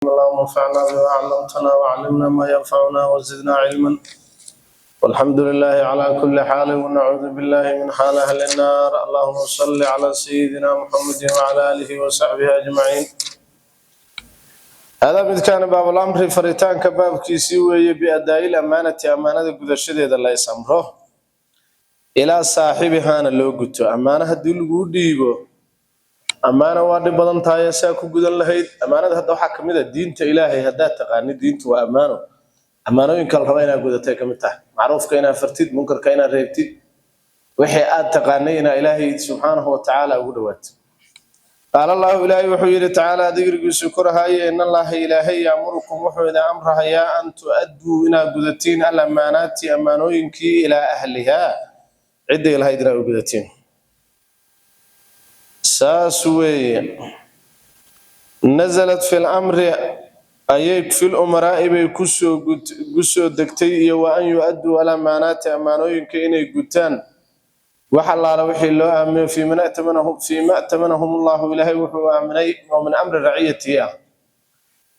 اللهم انفعنا بما علمتنا وعلمنا ما ينفعنا وزدنا علما، والحمد لله على كل حال، ونعوذ بالله من حال أهل النار. اللهم صل على سيدنا محمد وعلى آله وصحبه أجمعين. هذا midkaan baabul amri, faritaanka baabkiisii weeye, biadaa'i lamaanati, amaanada gudashadeeda la is amro, ilaa saaxibihaana loo guto. Ammaano haddii laguu dhiibo, ammaana waa dhib badan tahay, saa ku gudan lahayd ammaanada. Hadda waxaa kamid a diinta Ilaahay. Haddaad taqaanid, diintu waa ammaano. Ammaanooyinka la raba inaad gudatay kamid tahay macruufka inaad fartid, munkarka inaad reebtid, wixii aad taqaanay inaa Ilaahay subxaanahu watacaala ugu dhawaato. Qaala Allahu, Ilaahay wuxuu yidhi tacaala, dikrigiisu korahaaye: in Allaha, Ilaahay, yaamurukum, wuxuu idin amrahayaa, an tu'adduu, inaad gudatiin, alamaanaati, ammaanooyinkii, ilaa ahlihaa, cidday lahayd inaad u gudatiin. Saas weeye. Nazalat fi lamri ayay, fi lumaraa'i bay kusoo degtay, iyo wa an yu-adduu alamaanaati, ammaanooyinka inay gutaan, wax allaala wixii loo aamino, fiima a'tamanahum Allahu, Ilaahay wuxuu aaminay, oo min amri raciyatihi ah.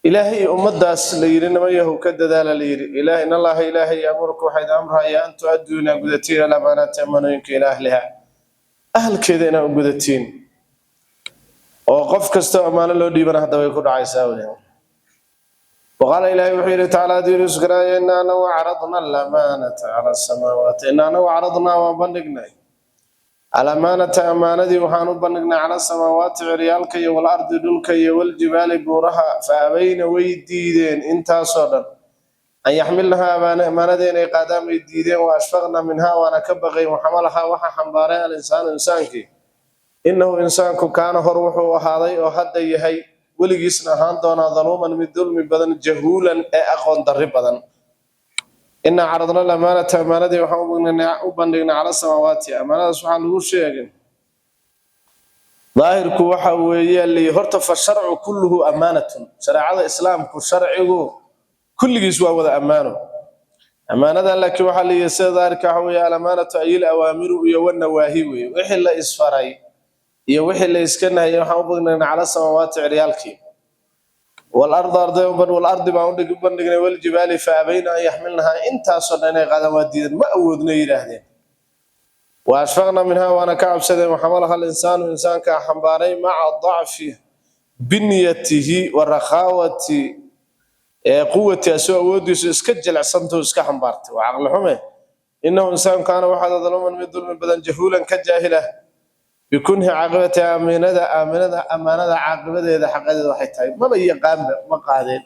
Ilaahay ummadaas la yidhi niman yahow ka dadaala la yidhi. In Allaha, Ilaahay, yaamuruku, waxaa idin amraya, an tu'adduu, inaad gudatiin, alamaanaati, ammaanooyinka, ilaa ahliha, ahalkeeda inaad u gudatiin, oo qof kastoo ammaano loo dhiibana hadda way ku dhacaysaa wey. Waqaala, Ilaahay wuxuu yidhi tacaala, diiriskaraya: inaa anagu caradna alamaanata cala asamaawaati. Inaa anagu caradnaa, waan bandhignay, alamaanata, amaanadii waxaan u bandhignay, cala samaawaati, ciryaalka, iyo walardi, dhulka, iyo waljibaali, buuraha. Fa abayna, way diideen intaasoo dhan, an yaxmilnahaa, amaanada inay qaadaan bay diideen, wa ashfaqna minhaa, waana ka baqayn, waxamalahaa, waxaa xambaaray, alinsaanu, insaankii. Innahu, insaanku, kaana, hor wuxuu ahaaday oo hadda yahay, weligiisna ahaan doonaa, daluuman, mid dulmi badan, jahuulan, ee aqoon darri badan. Inaa caradna alamaanata, amaanadii waxaan u bandhignay, cala samaawaati. Amaanadaas waxaa lagu sheegay, daahirku waxa weeye li horta fa sharcu kulluhu amaanatun. Shareecada Islaamku, sharcigu kulligiis waa wada ammaano. Amaanadan laakiin waxaa la yihi, sida daahirka waxa weeye, alamaanatu ay ilawaamiru iyo wanawaahi weeye, wixii la isfaray iyo wixii la iska nahayay. Waxaan u bandhignay cala samaawaati, ciryaalkii, walarda, arday, walardi baan u bandhignay, waljibaali. Fa abayna an yaxmilnahaa, intaasoo dhan inay qaadaan waa diidan, ma awoodna yidhaahdeen. Wa ashfaqna minhaa, waana ka cabsadeen. Waxamalaha alinsaanu, insaankaa xambaaray, maca dacfi binyatihi wa rakhaawati ee quwati, asoo awoodiisu iska jilicsantuu iska xambaartay. Waa caqli xume. Innahu, insaanku, kaana, waxaad, daluuman, mid dulmi badan, jahuulan, ka jaahila, bikunhi caaqibati aaminada aaminada, amaanada caaqibadeeda, xaqadeeda waxay tahay maba yaqaanba, ma qaadeen.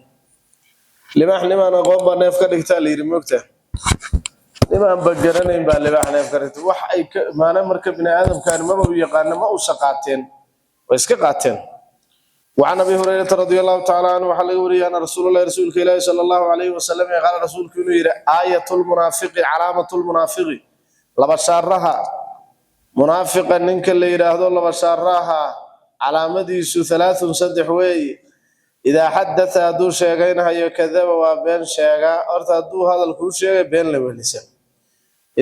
Libaax nimaan aqoon baa neef ka dhigtaa la yidhi, moogta? Nimaanba garanayn baa libaax neef ka dhigta. Wax ay ka maana marka bini aadamkaani maba u yaqaana, ma uusa qaateen, way iska qaateen. وعن ابي هريره رضي الله تعالى عنه, waxaa laga wariyay, ana rasuul Allahi, rasuulka Ilaahi, sala Allahu calayhi wasalam, qaala, rasuulku inuu yidhi: aayatu lmunaafiqi, calaamatu lmunaafiqi, laba shaaraha munaafiqa, ninka la yidhaahdo laba shaaraha calaamadiisu, halaathun, saddex weeye: idaa xadatha, hadduu sheegaynahayo, kadaba, waa been sheegaa. Horta hadduu hadal kuu sheegay, been la welisa.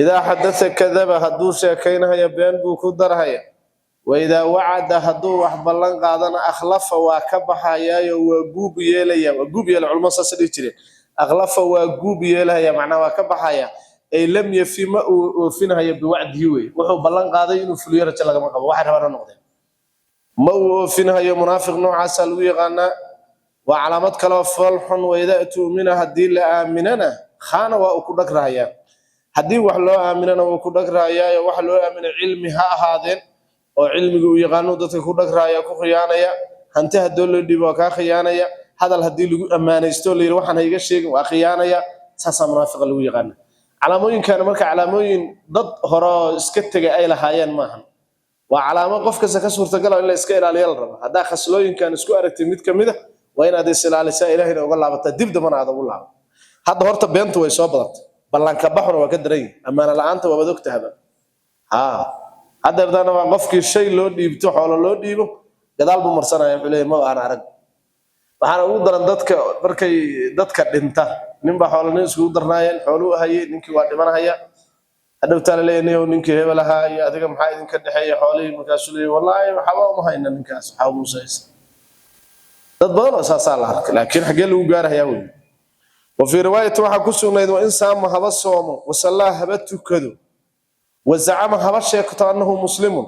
Idaa xadatha kadaba, hadduu sheekaynahayo, been buu ku darhaya. Waidaa wacada, hadduu wax ballan qaadana, akhlafa, waa ka baxayaayo, waa guub yeelaya. Waa guub yeela, culmo saas dhihi jireen. Akhlafa, waa guub yeelaya, macnaha waa ka baxaya, ay lam yafi, ma uu oofinahayo, biwacdihi wey. Wuxuu ballan qaaday inuu fuliyo rajo lagama qabo, waxay rabaan ha noqdeen, ma uu oofinahayo. Munaafiq noocaasaa lagu yaqaanaa. Waa calaamad kaloo fool xun. Waidaa tu'mina, haddii la aaminana, khaana, waa uu ku dhagrahayaa. Haddii wax loo aaminana, wuu ku dhagrahayaayo. Waxa loo aaminay cilmi ha ahaadeen, oo cilmiga uu yaqaano dadka ku dhagrahaya, ku khiyaanaya. Hanti haddoo loo dhiibo, waa kaa khiyaanaya. Hadal haddii lagu ammaanaysto, la yidhi waxaan ha iga sheegin, waa khiyaanaya. Saasaa munaafiqa lagu yaqaana. Calaamooyinkan marka calaamooyin dad hore oo iska tegay ay lahaayeen maahan, waa calaamo qof kasta ka suurtagala in la iska ilaaliyo la rabo. Haddaa khaslooyinkan isku aragtay mid kamid a, waa inaad is ilaalisaa, Ilaahayna uga laabataa, dib dambana aad ugu laabato. Hadda horta beentu way soo badatay, ballanka baxuna waa ka daran yihi, ammaano la-aanta waabad ogtahaba. Ha haddeertana waa qofkii shay loo dhiibto, xoolo loo dhiibo, gadaal buu marsanaya, wuxuu leeyahy maba aan arag. Waxaana ugu daran dadka markay dadka dhinta. Ninbaa xoolo nin iskugu darnaayeen, xooluu hayay, ninkii waa dhimanahaya. Hadhowtaa la leeyahay: "Niyow, ninkii hebel ahaa iyo adiga maxaa idinka dhexeeya xoolihii?" Markaasuu leeyahy: "Wallaahi waxba uma hayna ninkaas, waxba muusaysa." Dad badan oo saasaa la arkay, laakiin xaggee lagu gaarahayaa wey? Wa fii riwaayati waxaa ku sugnayd: wa in saama, haba soomo, wasallaa, haba tukado, wa zacama, haba sheegto, annahu muslimun,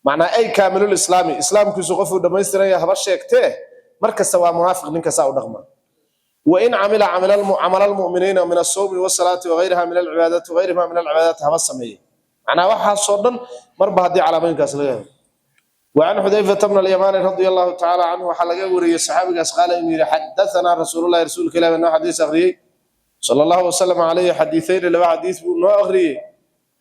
macnaa ay kaamilul islaami, islaamkiisu qofuu dhammaystiran yahay haba sheegtee, mar kasta waa munaafiq ninka saa u dhaqma. Wain camila camala almu'miniina min asawmi wasalaati wagayriha min alcibaadaati wagayriha min alcibaadaati haba sameeye, macnaa waxaasoo dhan marba haddii calaamooyinkaas laga helo. وعن حذيفة بن اليمان رضي الله تعالى عنه وحلقه وري الصحابي قال إني حدثنا رسول الله، رسول كلام إنه حديث أخري، صلى الله وسلم عليه، حديثين لو حديث نو أخري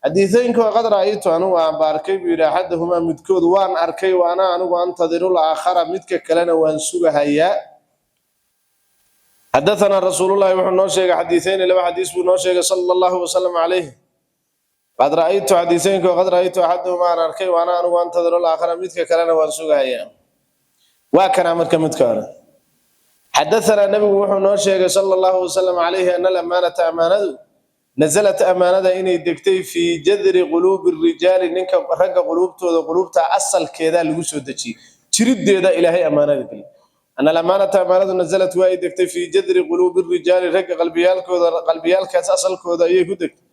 حديثين كو قد رأيت أنو وان باركي بيري أحدهما مدكود وان أركي وأنا أنو أنتظر الآخر مدك كلنا وان سوغ هيا. حدثنا رسول الله وحو نو شيغ حديثين لو حديث نو شيغ صلى الله وسلم عليه. قد رأيت حديثين وقد رأيت أحدهما أنا أركي وأنا أنو أنتظر الآخر مدك كلنا وان سوغ هيا. وكان أمرك مدك حدثنا النبي وحو نو شيغ صلى الله وسلم عليه أن الأمانة أمانة نزلت أمانة إني دكتي في جذر قلوب الرجال، نينك رجا قلوبتooda qulubta asalkeeda lagu soo dejiyay, jirideeda Ilaahay amaanada geliyay. أن الأمانة أمانة نزلت way degtay في جذر قلوب الرجال، ragga qalbiyaalkooda, qalbiyaalkaas asalkooda ayay ku degtay.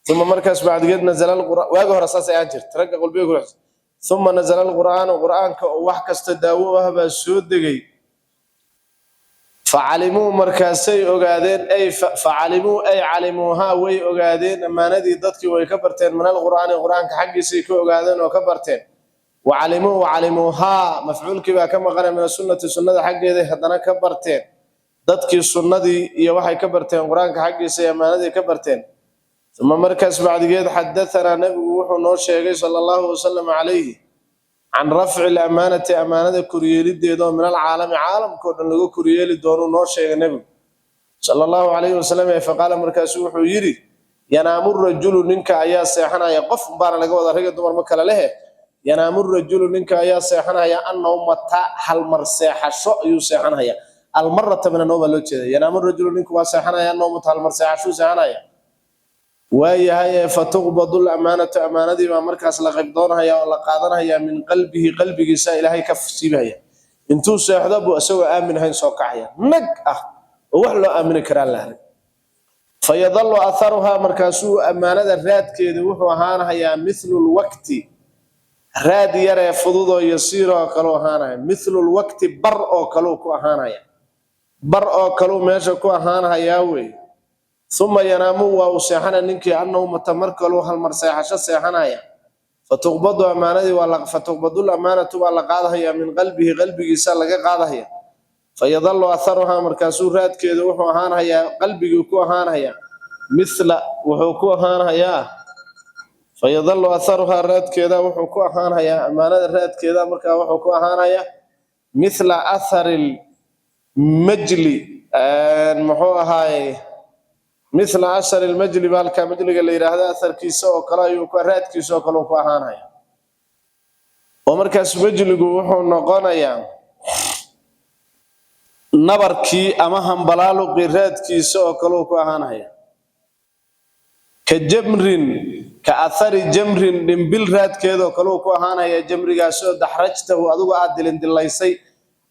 ثم markaas bacdigeed نزل القرآن, waaga hore saas ayaan jirta ragga qalbiga. ثم نزل القرآن, qur'aanka oo wax kasta daawo ah baa soo degay. فعلموا, markaasay ogaadeen, ay فعلموا ay علموها, way ogaadeen ammaanadii dadkii, way ka barteen, من القرآن, qur'aanka xaggiisay ka ogaadeen oo ka barteen. وعلموا وعلموها, mafcuulkii baa ka maqanay, من السنة, sunnada xaggeeday haddana ka barteen dadkii sunnadii iyo waxay ka barteen qur-aanka xaggiisa ay ammaanadii ka barteen. ثم markaas bacdigeed حدثنا, nabigu wuxuu noo sheegay صلى الله وسلم عليه عن رفع الأمانة, amaanada koryeelideeda oo من العالم, caalamkao dhan laga koryeeli doonuu noo sheegay nebigu صلى الله عليه وسلم. فقال, markaasu wuxuu yidhi: ينام الرجل, ninka ayaa seexanaya, qof baana laga wada, ragga dumar ma kala lehe. ينام الرجل, ninka ayaa seexanaya, النومة, hal mar seexasho ayuu seexanaya, المرة من النوم loo jeeda. ينام الرجل, ninku waa seexanaya, النومة, hal mar seexashuu seexanaya waayahay. فتقبض الأمانة, amaanadii baa markaas la qabdoonhaya oo la qaadanhaya, من قلبه, qalbigiisa Ilaahay ka siibhaya. Intuu seexdo buu isagoo aamin ahayn soo kacaya, nag ah oo wax loo aamini karaa la arag. فيظل أثرها, markaasuu ammaanada raadkeedu wuxuu ahaanahayaa مثل الوقت, raad yaree fududoo يسير oo kaleu ahaanaya, مثل الوقت, bar oo kaleu ku ahaanaya, bar oo kaleu meesha ku ahaanahayaa wey. ثم ينام, waa uu seexana ninkii, النومة, mar kaluu halmar seexasho seexanaya. فتقبض, amaanadii waa فتقبض الأمانة waa la qaadahaya, من قلبه, qalbigiisa laga qaadahaya. فيظل أثرها, markaasuu raadkeedu wuxuu ahaanhayaa, qalbigii ku ahaanhayaa, مثل wuxuu ku ahaanhayaa. فيظل أثرها, raadkeeda wuxuu ku ahaanhayaa, amaanada raadkeeda markaa wuxuu ku ahaanhayaa مثل أثر المجل, muxuu ahaaye, مثل أثر المجل, baalka majliga la yidhaahdo atharkiisa oo kale ayuu raadkiisa oo kale ku ahaanaya. Oo markaas majligu wuxuu noqonayaa nabarkii ama hambalaaluqii raadkiisa oo kale uu ku ahaanaya. كجمر, كأثر جمر, dhimbil raadkeedoo kale uu ku ahaanaya, jamrigaasoo دحرجته, adigu aad dilindilaysay,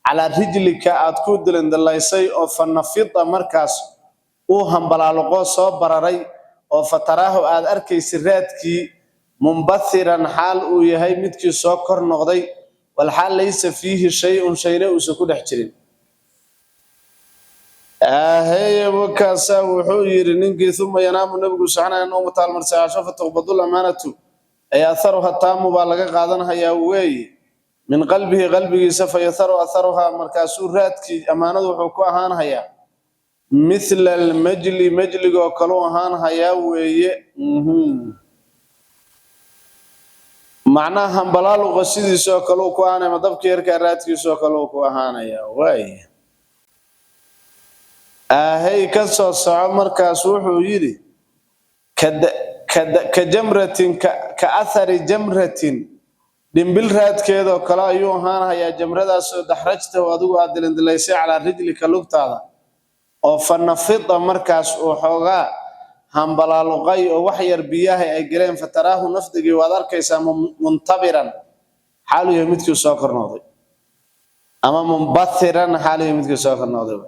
على رجلك, aad ku dilindilaysay, oo فنفض, markaas uu hambalaaluqoo soo bararay, oo فتراه, aad arkaysa raadkii, منبثرا, xaal uu yahay midkii soo kor noqday, والحال ليس فيه شيء, shayna uusan ku dhex jirin. Aheye, wakaasaa wuxuu yidhi ninkii: ثم ينام, nabigu soconaya, النومة, halmar seexasho. فتقبض الأمانة ay أثرها التام baa laga qaadanhayaa weeye, من قلبه, qalbigiisa. فيظل أثرها, markaasuu raadkii ammaanadu wuxuu ku ahaanhayaa مثل المجل, majligoo kaleu ahaanhayaa weeye. Macnaha hambalaaluqa sidiisoo kale uu ku ahaanaya, ma dabka yarkaa raadkiisoo kale uu ku ahaanaya waay. Ahay, ka soo soco. Markaas wuxuu yidhi: كجمرة, كأثر جمرة, dhimbil raadkeedoo kale ayuu ahaanhayaa, jamradaasoo دحرجته, adigu aad dilindilaysay, على رجلك, lugtaada, oo فنفض, markaas uu xoogaa hambalaaluqay oo wax yar biyaha ay galeen. فتراه, nafdigii waad arkaysaa, منتبرا, xaaluu yahay midkii soo kornooday. Ama munbathiran xaalihi midkii soo kor noqday.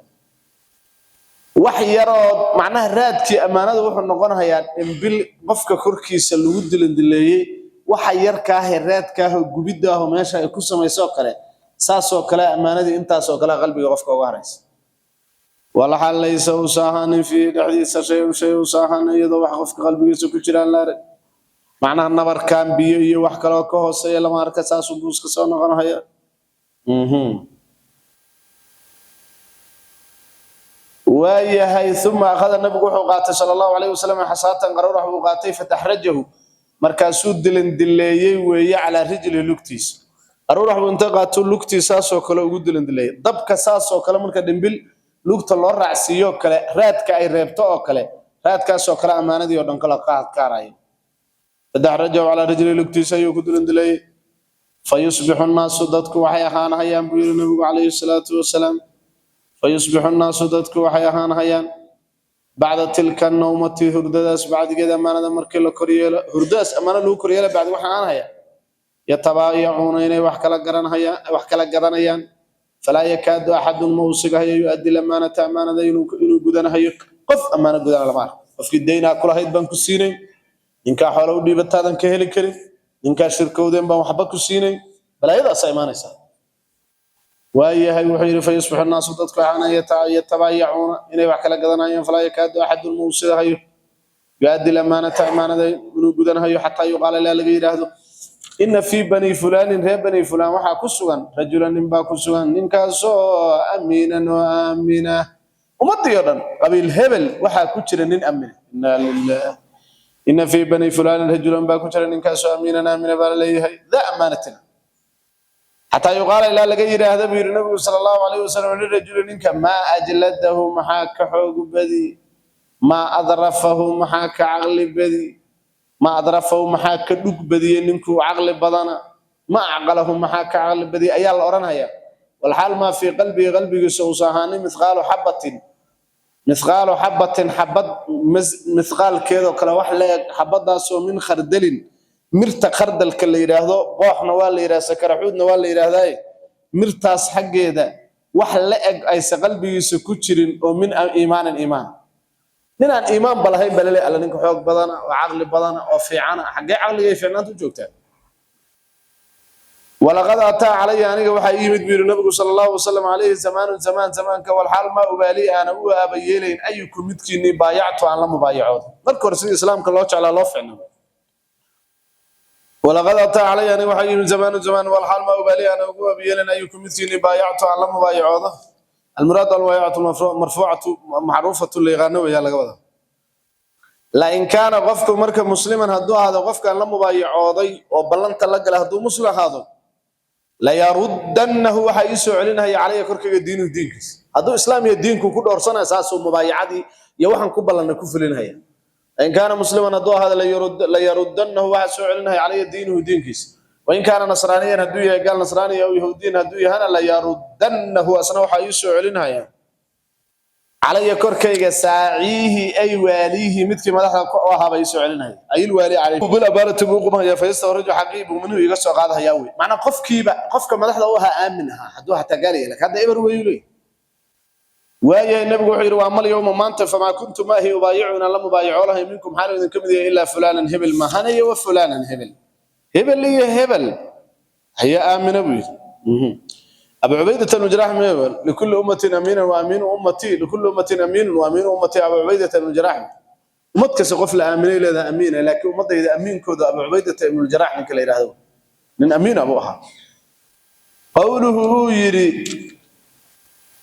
Wax yaroo macnaha raadkii ammaanada wuxuu noqonayaa dhimbil qofka korkiisa lagu dilandileeyey, waxa yarkaahe raadkaaho gubidaaho meesha ay ku samaysoo kale, saasoo kale ammaanadii intaasoo kale qalbiga qofka uga haraysa. Walxal laysa uusa ahaanin fiihi dhexdiisa shay-un shay uusa ahaanin, iyadoo wax qofka qalbigiisa ku jiraan la arag. Macnaha nabarkan biyo iyo wax kaloo ka hooseeya lama arka, saasuu buuska soo noqonaya. Waayahay, uma akhada, nabigu wuxuu qaatay sala Allahu calayhi wasalam xasaatan, qaruurax buu qaatay, fataxrajahu, markaasuu dilandileeyey weeye, calaa rijli, lugtiisa. Qaruurax buu inta qaato lugtiisa saasoo kale ugu dilandileeyey dabka, saasoo kale marka dhimbil lugta loo raacsiiyo kale, raadka ay reebto oo kale, raadkaasoo kale ammaanadii oo dhan kala qaadkaaraya. Fataxrajahu calaa rijli, lugtiisa ayuu ku dilandileeyey. Fayusbixu nnaasu, dadku waxay ahaanahayaan buu yidhi nabigu calayhi salaatu wasalaam, fayusbixu nnaasu, dadku waxay ahaanahayaan, bacda tilka nawmati, hurdadaas bacdigeed, ammaanada markii la koryeelo, hurdadaas ammaano lagu koryeelo bacdi, waxay ahaanahayaan yatabaayacuuna, inay wax kala garanhayaan, wax kala gadanayaan. Falaa yakaadu axadun, ma uu sigahayo, yu-addi lamaanata, ammaanada inuu gudanahayo. Qof ammaano gudana lama arko. Qofkii daynaa kulahayd baan ku siinayn, ninkaa xoola u dhiibataadan ka heli karin, ninkaa shirkowdeen baan waxba ku siinayn, balaayadaasaa imaanaysaa. Waayahay, wuxuu yidhi fayusbixu nnaasu, dadku waxaana yatabaayacuuna, inay wax kala gadanayaan. Falaa yakaadu axadun, ma uu sidahayo, yu-addi lamaanata, amaanada inuu gudanahayo, xataa yuqaala, ilaa laga yidhaahdo, ina fii bani fulaanin, reer bani fulaan waxaa ku sugan, rajulan, nin baa ku sugan, ninkaasoo amiinan oo aamina. Ummaddii oo dhan qabiil hebel waxaa ku jira nin amina. Inaa lilah. Ina fii bani fulaanin rajulan baa ku jira, ninkaasoo amiinan aamina baa la leeyahay, daa amaanatina. Xataa yuqaala, ilaa laga yidhaahda buu yidhi nabigu sala Allahu calayhi wasalam, lirajuli, ninka, maa ajladahu, maxaa ka xoog badi, maa adrafahu, maxaa ka caqli badi, maa adrafahu, maxaa ka dhug badiyey, ninkuu caqli badana, ma acqalahu, maxaa ka caqli badiyey ayaa la odhanhayaa. Walxaal maa fii qalbihi, qalbigiisa uusa ahaanin mithqaalu xabatin, mithqaalu xabatin, xabad mithqaalkeedoo kale wax leeg, xabadaasoo min khardalin, mirta khardalka la yidhaahdo, booxna waa la yidhahda, sakaraxuudna waa la yidhaahdaaye, mirtaas xaggeeda wax la eg aysa qalbigiisa ku jirin oo min iimaanin, iimaan. Ninaan iimaan ba lahayn baa laleeyahay. Alla, ninka xoog badana oo caqli badana oo fiicana, xaggee caqliga iyo fiicnaanta u joogtaa? Walaqad ataa calaya, aniga waxaa ii yimid buu yidhi nabigu sala Allahu wasalam calayhi, zamaanun, zamaan, zamaanka walxaal maa ubaali, aana u aaba yeelayn, ayukum, midkiinii, baayactu, aan la mubaayacoodo. Marka hore sidii islaamka loo jeclaa loo ficnaa. Walaqad ataa calaya, aniga waxaa ii yimid, zamaanun, zamaan walxaal maa ubaali, aana ugu aaba yeelayn, ayukum, midkiinii, baayactu, aan la mubaayacoodo. Almuraad almubaayacatu marfuucatu macruufatu, la yaqaano weeyaa laga wadaa. Lain kaana, qofku marka, musliman hadduu ahaado, qofkaan la mubaayacooday oo ballanta la gala hadduu muslim ahaado, layaruddannahu, waxaa ii soo celinahaya, calaya, korkayga, diinuhu, diinkiisa. Hadduu islaam iyo diinku ku dhowrsanaya, saasuu mubaayacadii iyo waxaan ku ballannay ku fulinhaya. Lain kaana musliman hadduu ahaado, layaruddannahu, waxaa soo celinahaya, calaya, diinuhu, diinkiisa. Wain kaana nasraaniyan, hadduu yahay gaal nasraaniya, aw yahuudiyan hadduu yahana, layaruddannahu, asna waxaa ii soo celinahaya, calaya, korkayga, saaciihi ay waaliihi, midkii madaxda ku ahaaba ii soo celinaya, ayil waali calayhi bil abaarati buu qumaya, fayastawraju xaqii, buu minhu iga soo qaadahayaa wey. Macnaa qofkiiba qofka madaxda u ahaa aamin ahaa hadduu hataa gaal yahay, laakiin hadda eber weyu leeyahay. Waayahay, nabigu wuxuu yidhi, waa mal yowma, maanta, famaa kuntu, maahi, ubaayicu, inaan la mubaayico lahay, minkum, xaal idin ka mid yahay, ilaa fulaanan, hebel mahanayo, wa fulaanan, hebel, hebel iyo hebel ayaa aamina buu yidhi. أبو عبيدة بن الجراح، لكل أمة أمين وأمين أمتي، لكل أمة أمين وأمين أمتي أبو عبيدة بن الجراح. Ummad kasta qof la aaminay leedahay amiina, laakiin ummadayda amiinkooda Abu Cubaydata ibnu Ljarax ninka la yidhaahdo, nin amiina buu ahaa. Qowluhu uu yidhi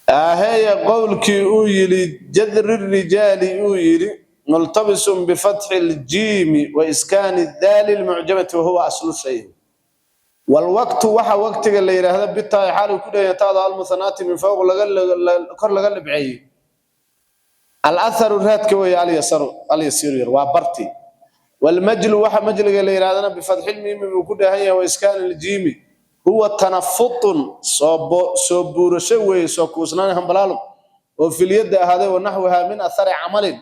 aheeye, qowlkii uu yidhi jadri rijaali, uu yidhi multabisun bifatxi ljiimi wa iskaani daali lmucjamati, wahuwa aslu shay. Walwaqtu, waxa waqtiga la yidhaahdo, bitaa, xaal uu ku dheeya taada, almuthanaati min fowq, laga kor laga dhibceeyey, alatharu, raadka weeye, alyasaru, alyasiiru, yar, waa barti. Walmajlu, waxa majliga la yidhahdana, bifatxi lmiimi buu ku dheehan yahay, wa iskaani ljiimi, huwa tanafutun, soo buurasho weeye, soo kuusnaan hambalaalo oo filyada ahaaday, wa naxwihaa, min athari camalin,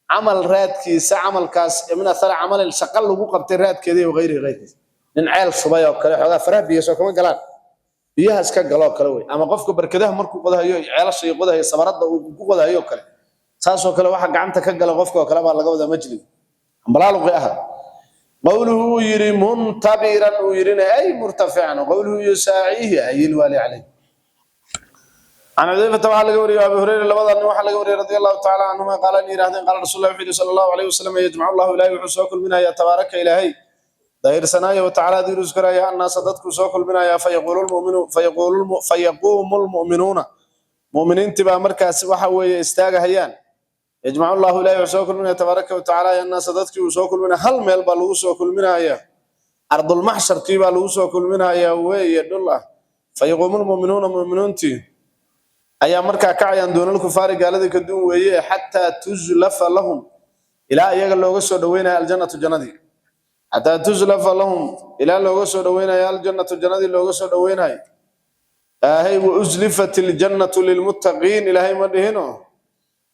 camal raadkiisa, camalkaas min athari camalin, shaqo lagu qabtay raadkeeda, iyo wagayrihi, gayrkiisa. Nin ceel shubay oo kale, xoogaa faraha biyo soo kama galaan. Biyaha iska galoo kale wey, ama qofka barkadaha markuu qodahayo, ceelasha iyo qodahayo, sabarada uu ku qodahayo kale, saasoo kale waxa gacanta ka gala qofka oo kale baa laga wadaa majliga hambalaaluqi aha. Qowluhu uu yidhi muntabiran, uu yidhina ay murtafican. Qowluhu yusaaciihi ay ilwaali caleyh. Can Xudayfata waxaa laga wariyey, Abi Hurayra, labada nin waxaa laga wariyey, radi Allahu tacala canhuma, qaala in yidhahdeen: qaala Rasul Allah wuxuu yidhi sala Allahu alayhi wasalam: yajmacu Allahu, Ilaahay wuxuu soo kulminayaa, tabaaraka, Ilaahay daahirsanaayo, watacaala diirus karaya, annaasa dadkuu soo kulminayaa. Fayaquumu lmu'minuuna, mu'miniintii baa markaas waxa weeye istaagahayaan. Yajmacu Allahu, Ilahay wuxuu soo kulminaya, tabaaraka watacaala, annaasa dadkii uu soo kulminaya. Hal meel baa lagu soo kulminaya, ardulmaxsharkii baa lagu soo kulminaya weeye, dhul ah. Fayaquumu lmu'minuuna, mu'miniintii ayaa markaa kacayaan, duunal kufaari, gaaladii ka duun weeye, xataa tuzlafa lahum, ilaa iyaga looga soo dhaweynaya, aljannatu, jannadii. Xataa tuzlafa lahum, ilaa looga soo dhaweynayo, aljannatu, jannadii looga soo dhaweynayo. Aahay, wa uzlifat iljannatu lilmuttaqiin, Ilaahay ma dhihino?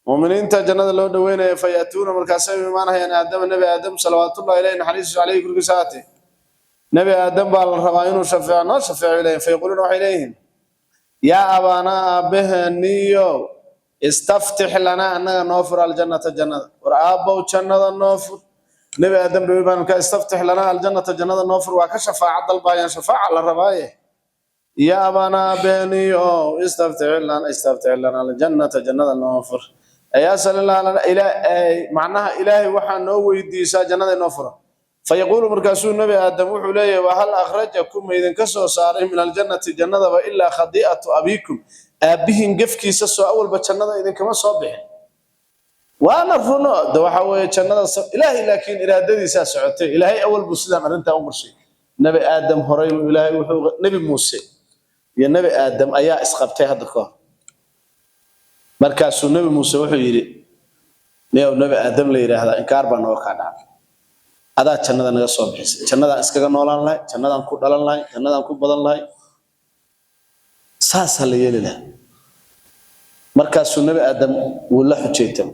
Mu'miniinta jannada loo dhaweynaya. Fayatuuna, markaasay imaanayaan, Aadama, Nebi Aadam, salawaatullahi ilayhi, naxariistiisu caleyhi korkiisa ahaatee. Nebi Aadam baa la rabaa inuu shafeeco, noo shafeeco ilayhim. Fayaquuluuna, waxay leeyihiin: yaa abaanaa, aabbaheeniyo, istaftix lanaa, annaga noo fur, aljannata, jannada. War aabbow, jannada noo fur. Nebi Aadam bay baan ka, istaftix lanaa aljannata, jannada noo fur. Waa ka shafaaca dalbaayaan, shafaaca la rabaaye. Yaa abaanaa, aabbaheeniyo, istaftix lana aljannata, jannada noo fur. Ayaa sallallahu ila macnaha, Ilaahay waxaa noo weydiisaa jannada inoo furo. Fayaquulu, markaasuu Nebi Aadam wuxuu leeyahay: wahal akhrajakum, ma idinka soo saaray, min aljannati, jannadaba, ilaa khadi'atu abiikum, aabbihiin gefkiisa? Soo awalba jannada idinkama soo bixin. Waana runo de, waxa weeye jannada Ilaahay laakiin iraadadiisaa socotay. Ilaahay awal buu sidaan arrintaa u qorshay. Nebi Aadam horay buu Ilaahay wuxuu, Nebi Muuse iyo Nebi Aadam ayaa isqabtay hadda ka hor. Markaasuu Nebi Muuse wuxuu yidhi: niyow, Nebi Aadam la yidhaahdaa inkaar baa nooga kaa dhacay, adaa jannada naga soo bixisay. Jannadaan iskaga noolaan lahay, jannadaan ku dhalan lahay, jannadaan ku badan lahay, saasaa la yeeli lahaa. Markaasuu Nebi Aadam wuu la xujaytay.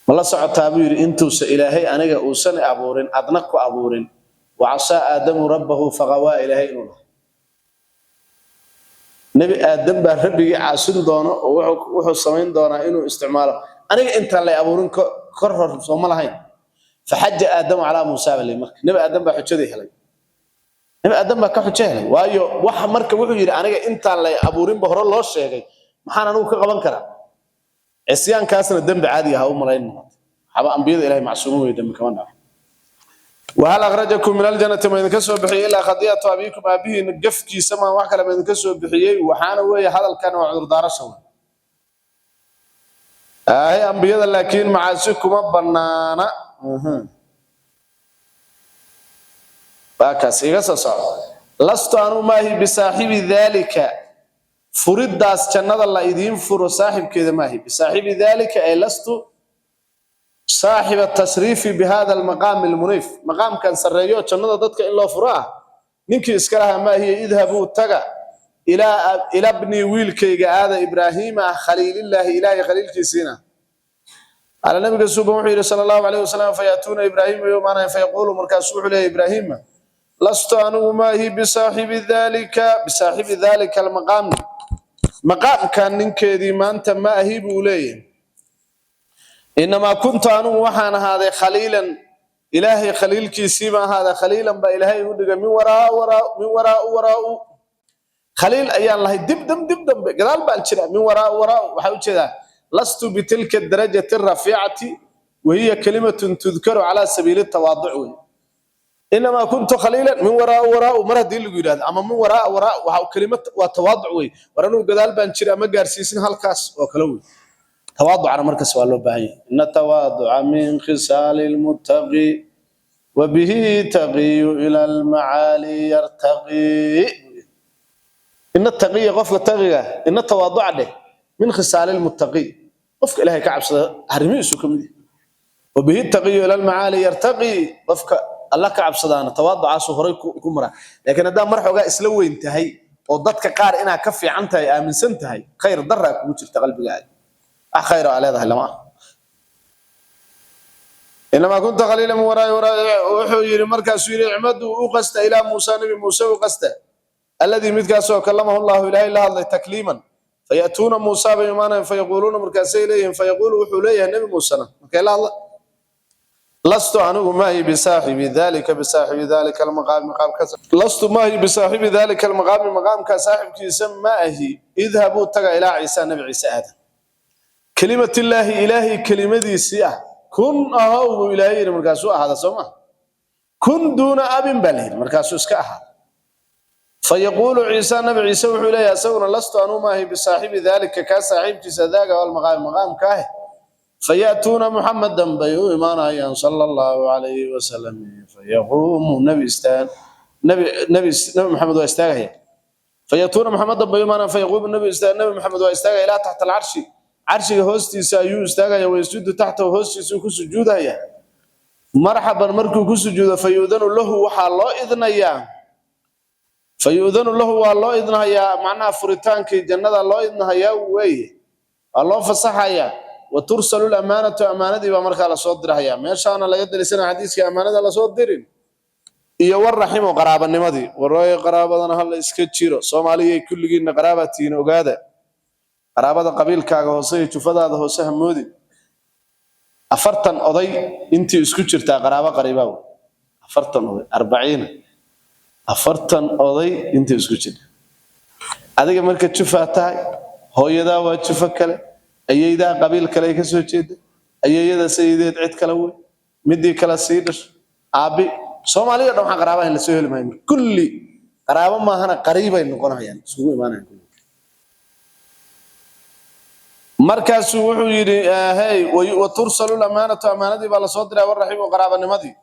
Ma la socotaa, buu yidhi, intuusa Ilaahay aniga uusan abuurin, adna ku abuurin, wacasaa Aadamu rabbahu faqawaa, Ilaahay inuu lahaa Nebi Aadam baa rabbigii caasin doono oo wuxuu samayn doonaa inuu isticmaalo aniga intaan lay abuurin kor hor, sooma lahayn? Faxaja Aadamu calaa Muusa baa layidhi. Marka Nebi Aadam baa xujadii helay, Nebi Aadam baa ka xujo helay, waayo waxa marka wuxuu yidhi: aniga intaan lay abuurinba hore loo sheegay, maxaan anigu ka qaban karaa? Cisyaankaasna dembi caadi ah u malayn waxba, ambiyada Ilahay macsuumin wey, dembi kama dhaco. Wahal akhrajakum min aljannati, ma idinka soo bixiyey, ilaa khadi'atu abiikum, aabihiina gafkiisa maan, wax kale ma idinka soo bixiyey? Waxaana weeye hadalkan waa cudurdaarasha wey. Aahe, ambiyada laakiin macaasi kuma bannaana. Waa kaas iga soo soco. Lastu, anu maahi, bisaaxibi daalika, furiddaas jannada la idiin furo saaxibkeeda maahi. Bisaaxibi daalika ay lastu saaxiba tashriifi bihada almaqaami almuniif, maqaamkan sarreeyo jannada dadka in loo furo ah ninkii iska lahaa maahiye. Idhabuu, taga, ilaa bni, wiilkayga aada, Ibraahiima ah, khaliilillaahi, Ilaahay khaliilkiisiina. Ala nabiga suuban wuxuu yidhi sala Allahu calayhi wasalam: fayaatuuna Ibraahiima yowmaanayn. Fayaquulu, markaasuu wuxuu leeyahy Ibraahiima: lastu, anigu maahi, bisaaxibi daalika, bisaaxibi daalika almaqaami, maqaamkan ninkeedii maanta ma ahi, buu leeyahay. Inamaa kuntu, anigu waxaan ahaaday, khaliilan, Ilaahay khaliilkiisii baan ahaaday. Khaliilan baa Ilaahay igu dhigay, min waraa waraa, min waraa waraa, khaliil ayaan lahay. Dib dam, dib dambe, gadaal baan jiraa. Min waraa waraa waxaa ujeedaa lastu bitilka darajati rafiicati, wahiya kalimatun tudkaru calaa sabiili tawaaduc wey. Inamaa kuntu khaliilan min waraa waraa, mar haddii lagu yidhahdo ama min waraa waraa, waxa kelimad waa tawaaduc wey. War anigu gadaal baan jiraa, ma gaarsiisin halkaas oo kale wey. Tawaaducna markas waa loo baahan yahay. Ina tawaaduca min khisaali lmuttaqi, wabihi taqiyu ila almacaali yartaqi. Ina taqiya, qofka taqiga, ina tawaaduca dheh, min khisaali lmuttaqi, qofka Ilaahay ka cabsada arrimihiisu ka mid yahay. Wabihi taqiyu ila almacaali yartaqi, qofka Alla ka cabsadaana tawaaducaasuu horay ku maraa. Laakiin haddaa mar xoogaa isla weyn tahay oo dadka qaar inaad ka fiican tahay aaminsan tahay, khayr daraa kugu jirta qalbigaaga, wax khayr aa leedahay lama ah. Inamaa kunta khaliila min waraai waraai. Wuxuu yidhi, markaasuu yidhi: icmaduu, u qasta, ilaa Muusa, Nabi Muuse u qasta. Alladii midkaasoo kallamahu Allahu, Ilaahay la hadlay, takliiman. Faya'tuuna Muusa bay imaanayaan. Fayaquuluuna, markaasay leeyihiin, fayaquulu, wuxuu leeyahay Nebi Muusena markay la hadla: lastu, anigu maahi, bisaaxibi dalika, bisaaxibi dalika almaqaami, maqaamka, lastu maahi, bisaaxibi dalika almaqaami, maqaamka saaxibkiisa ma ahi. Idhabuu, taga, ilaa Ciisa, Nabi Ciise aada, kelimatillaahi, Ilaahay kelimadiisii ah. Kun, ahow, buu Ilaahay yidhi, markaasuu ahaada. Soo ma kun duuna abin baa la yidhi, markaasuu iska ahaada. Fayaquulu Ciisa, Nabi Ciise wuxuu leeyahay isaguna: lastu, anuu maahi, bisaaxibi dalika, kaa saaxiibkiisa, daaga almaqaami, maqaamka ah. Faya'tuuna Muxamadan bay u imaanayaan, sala Allahu calayhi wasalam. Fayaquumu nabi istaan nabi nabi Nabi Maxamed waa istaagaya. Faya'tuuna Muxamadan bay u imaanayaan. Fayaquumu nabi istaan, Nabi Maxamed waa istaagaya, ilaa taxta alcarshi, carshiga hoostiisa ayuu istaagaya. Wayasjudu taxtahu, hoostiisuu ku sujuudaya. Marxaban, markuu ku sujuudo, fayu'danu lahu, waxaa loo idnayaa. Fayu'danu lahu, waa loo idnahayaa, macnaha furitaankii jannada loo idnahayaa weeye, waa loo fasaxayaa. Wa tursalu lamaanatu, amaanadii baa markaa lasoo dirahayaa. Meeshaana laga dalisanaya xadiiskii amaanada lasoo dirin iyo waraximo, qaraabanimadii. Warooy, qaraabadana hala iska jiro. Soomaaliyay, kulligiinna qaraabaad tihiin, ogaada. Qaraabada qabiilkaaga hoose iyo jufadaada hoose ha moodin. 40 oday intii isku jirtaa qaraabo qariibaa wey. 40 oday, 40, 40 oday intii isku jirta. Adiga marka jufaa tahay, hooyadaa waa jufo kale, ayeydaa qabiil kale ay ka soo jeeda, ayeeyada sayideed cid kale wey, midii kale sii dhasho, aabi. Soomaaliya dhan waxaan qaraabaha la soo heli maayo. Kulli qaraabo maahana, qariibay noqonayaan, isugu imaanayaan kulli. Markaasuu wuxuu yidhi: hey, wa tursalu lamaanatu, amaanadii baa lasoo diraa, waraximu, qaraabanimadii.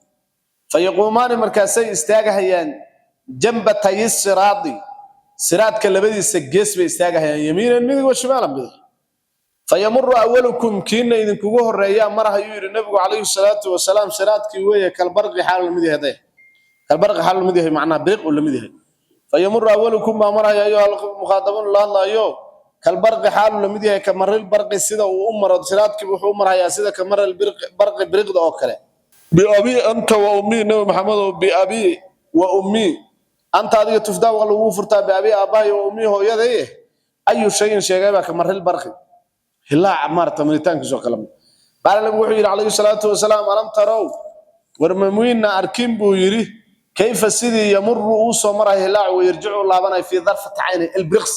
Fayaquumaani, markaasay istaagahayaan, jambatay siraadi, siraadka labadiisa gees bay istaagahayaan, yamiinan, midig, wa shimaalan, bidix. Fayamuru awalukum, kiina idinkugu horeeyaa marahayuu yidhi Nabigu calayhi salaatu wasalaam, siraadkii weeye, kalbarqi xaal lamid yahay, day kalbarqi xaal lamid yahay, macnaha biriq uu lamid yahay. Fayamuru awalukum baa maraya, ayuha almukhaadabuun la hadlaayo, kalbarqi xaalu lamid yahay, kamaril barqi, sida uu u maro siraadkii wuxuu u marhayaa sida kamaril barqi, biriqda oo kale. Biabii anta wa ummii, Nabi Maxamedow, biabii wa ummii anta, adiga, tufdaa, waa lagu furtaa, biabii, aabbahay, wa ummii, hooyaday. Ayu shayin sheegay baa kamaril barqi, hilaaca maarata maritaankiisoo kale? Qaala, Nabigu wuxuu yidhi calayhi salaatu wasalaam: alam tarow, war mamwiinna arkin, buu yidhi, kayfa, sidii, yamuru, uu soo marayo hilaacu, wayarjicu, laabanayo, fii darfati cayni, ilbriqs.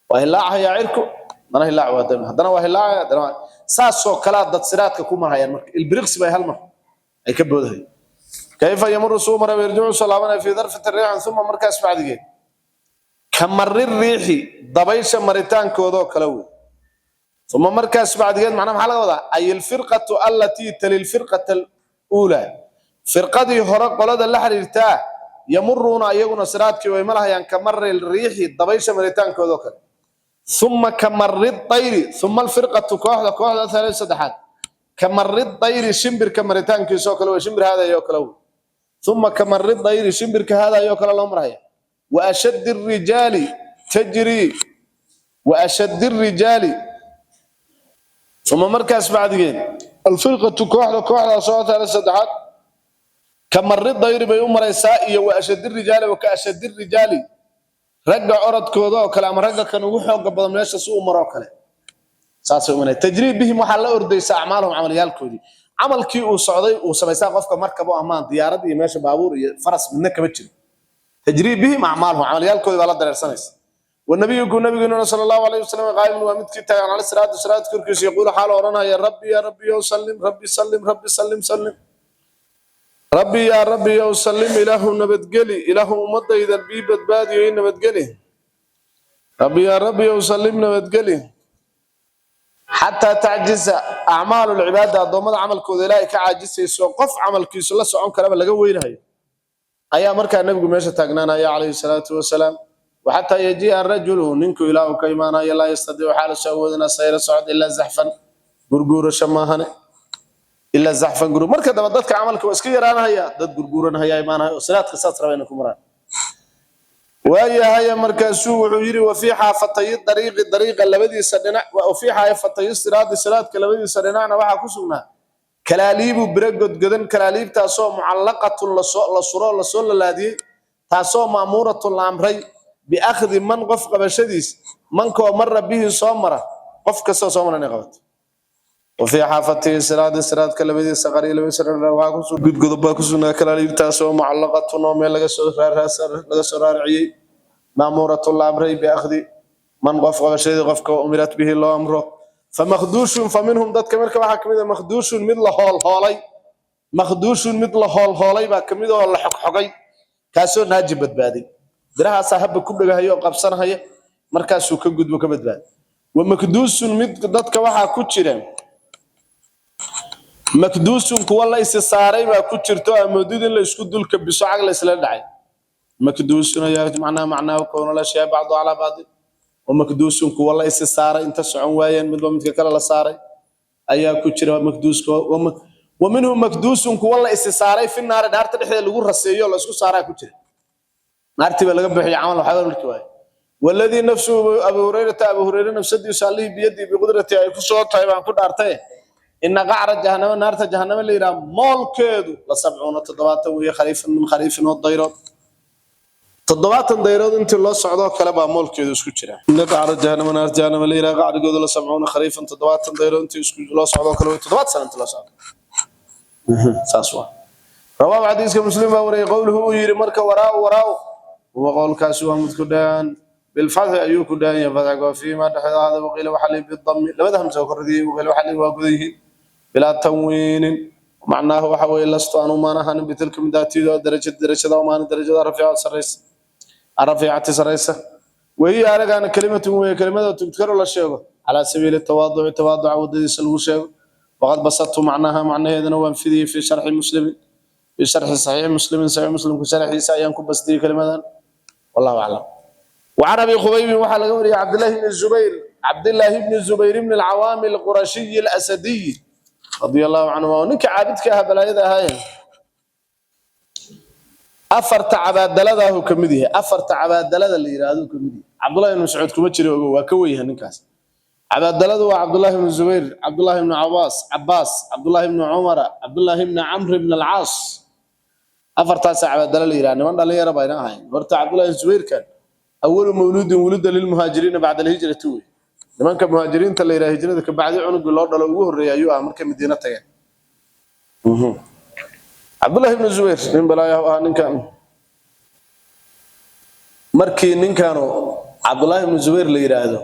Waa hilaacayaa cirku, haddana hilaac waa dami, haddana waa hilaacaya, haddana waa saasoo kalaa. Dad siraadka ku marhayaan marka ilbriqsi bay hal mar ay ka boodahayaan. Kayfa yamuru, suu maray, wayarjicu, soo laabanaya, fii darfati riixin. Uma, markaas bacdigeed, kamari riixi, dabaysha maritaankoodoo kale wey. Uma, markaas bacdigeed, macnaha maxaa laga wadaa? Ay alfirqatu allatii tali lfirqata aluulaa, firqadii hore qolada la xiriirtaa, yamuruuna, iyaguna siraadkii way marahayaan, kamari riixi, dabaysha maritaankoodoo kale. Uma kamari dayri, uma alfirqatu, kooxda athaalith, saddexaad, kamari dayri, shimbirka maritaankiisoo kale wey, shimbir haadayoo kale wey. Uma kamari dayri, shimbirka haadayoo kale loo marhaya. Wa ashaddi rijaali tajri, wa ashaddi rijaali. Uma, markaas bacdigeed, alfirqatu, kooxdaasoo athaalith, saddexaad, kamari dayri bay u maraysaa, iyo wa ashaddi rijaali, wa ka ashaddi rijaali, ragga orodkooda oo kale, ama ragga kan ugu xooga badan meesha si u maroo kale, saasay u maraya. Tajrii bihim, waxaa la ordaysa, acmaalahum, camalyaalkoodii. Camalkii uu socday uu samaystaa qofka markabo amaan diyaarad iyo meesha baabuur iyo faras midna kama jiro. Tajrii bihim acmaaluhum, camalyaalkoodii baa la dareersanaysa. Wanabiyuku, nabigeennuna, sala Allahu alayhi wasalam, qaa'imun, waa midkii taagan, cala siraati, siraat korkiisa. Yaquulu, xaal odhanaya: rabbi ya rabbi yow sallim, rabbi sallim, rabbi sallim, sallim, rabbi yaa rabbi yow sallim, Ilaahu nabadgeli, Ilaahu ummadayda bii badbaadiyo, ii nabadgeli, rabbi yaa rabbi yow sallim, nabadgeli. Xataa tacjiza acmaalu lcibaada, addoommada camalkooda Ilaahay ka caajisayso, qof camalkiisu la socon karaba laga weynayo, ayaa markaa Nebigu meesha taagnaanaya calayhi salaatu wasalaam. Waxataa yajiia rajulu, ninku Ilaahu ka imaanayo, laa yastadiicu, xaalusu awoodina, sayra, socod, ilaa zaxfan, gurguurasho maahane, ilaa zaxfan, gur. Marka dambe dadka camalka waa iska yaraanahaya, dad gurguuranahaya imaanaya oo siraadka saas raba inay ku maraan. Waayahay, markaasuu wuxuu yidhi: wa fii xaafatayi dariiqi, dariiqa labadiisa dhinac, wa fii xaafatayi siraadi, siraadka labadiisa dhinacna waxaa ku sugnaa kalaaliibu, biro godgodan, kalaaliibtaasoo mucallaqatun, lasoo la suro, lasoo lalaadiyey. Taasoo ma'muuratun la amray biakhdi man qof qabashadiis, mankoo mara bihi soo mara, qof kastoo soo mara inay qabato. وفي حافته siraad, siraadka labadiisa qari, labadiisa dhinac waxaa ku gudgodob baa ku sugnaa, kalaaliib taasoo mucallaqatun oo meel laga soo raariciyey, ma'muuratun la amray biakhdi man qof qabashadii, qofka umirat bihi loo amro. Famakduushun, faminhum dadka marka waxaa kamid ah makhduushun mid la hoolhoolay, makhduushun mid la hoolhoolay baa kamid oo la xogxogay, kaasoo naaji badbaaday, birahaasaa habba ku dhegahaya oo qabsanahaya, markaasuu ka gudbo, ka badbaaday. Wa makduusun mid dadka waxaa ku jira makduusun kuwa la isi saaray baa ku jirto, amoodid in la isku dul kabiso, cag la isla dhacay. Makduusun ayaa macnaha koona la sheegay bacdu calaa bacdi. Wa makduusun kuwa la isi saaray, inta socon waayeen midba midka kale la saaray ayaa ku jira makduuska. Wa minhum makduusun kuwa la isi saaray fi naari, naarta dhexdeeda lagu raseeyo, la isku saaraa ku jira, naartii baa laga bixiyay camal waxba markii waaye. والذي نفس أبي هريرة, أبي هريرة nafsadiisu Allihii بيده بقدرته ay ku soo tahay baan ku dhaartay, إن قعر جهنم, naarta jahannama la yidhaha moolkeedu, لسبعون 70 weeye خريفا من خريف oo dayrood, 70 dayrood intii loo socdoo kale baa moolkeedu isku jira. إن قعر جهنم, naarta jahannama la yidhaha qacrigoodu, لسبعون خريفا 70 dayrood intii isku loo socdoo kale wey, 70 sano intii loo socdo saas waa. رواه xadiiska Muslim baa wariyay. قوله uu yidhi marka وراء وراء huwa qowlkaasi waa mid ku dheehan بالفتح ayuu ku dheehan yahay, fatxga. فيما dhexda hada. وقيل waxaa lii بالضم, labada hamsa oo kordhiyey. وقيل waxaa lii waa gudan yihiin بلا تنوين. معناه waxa weeye لست anu maan ahanin بتلك midaatiido darajada, darajada maan darajada رفيعة sarraysa, الرفيعة sarraysa. وهي aragaana كلمة weeye kelimada تذكر la sheego على سبيل التواضع, tawaaduca wadadiisa lagu sheego. وقد بسطت معناها, macnaheedana waan fidiyey في شرح مسلم, في شرح صحيح مسلم, saxiix Muslimku sharxiisa ayaan ku bastiyey kelimadan. والله أعلم. وعن أبي خبيب waxaa laga wariyay عبد الله بن الزبير, عبد الله بن الزبير بن العوام القرشي الأسدي رضي الله عنه, ninka caabidka ahaa, balaayada ahaayeen, afarta cabaadaladaahuu ka mid yahay, afarta cabaadalada la yidhaahdo ka mid yahay. Cabdullahi ibn Mascuud kuma jiro, ogo, waa ka weyn yahay ninkaas. Cabaadaladu waa Cabdullahi ibn Zubayr, Cabdullahi ibn Cabaas, Cabdullahi ibn Cumar, Cabdullahi ibn Camr ibn Alcaas. Afartaasa cabaadala la yidhaha. Niman dhalinyaro bayna ahayn. Horta Cabdullahi ibn Zubayrkan أول مولود ولد للمهاجرين بعد الهجرة wey. Nimanka muhaajiriinta la yidhaha hijrada ka bacdi cunugii loo dhalo ugu horreeyay ayuu ah markay Madiina tageen. Cabdullahi ibn Zubayr nin balaayahu ahaa ninkan. Markii ninkanu Cabdullahi ibn Zubayr la yidhaahdo,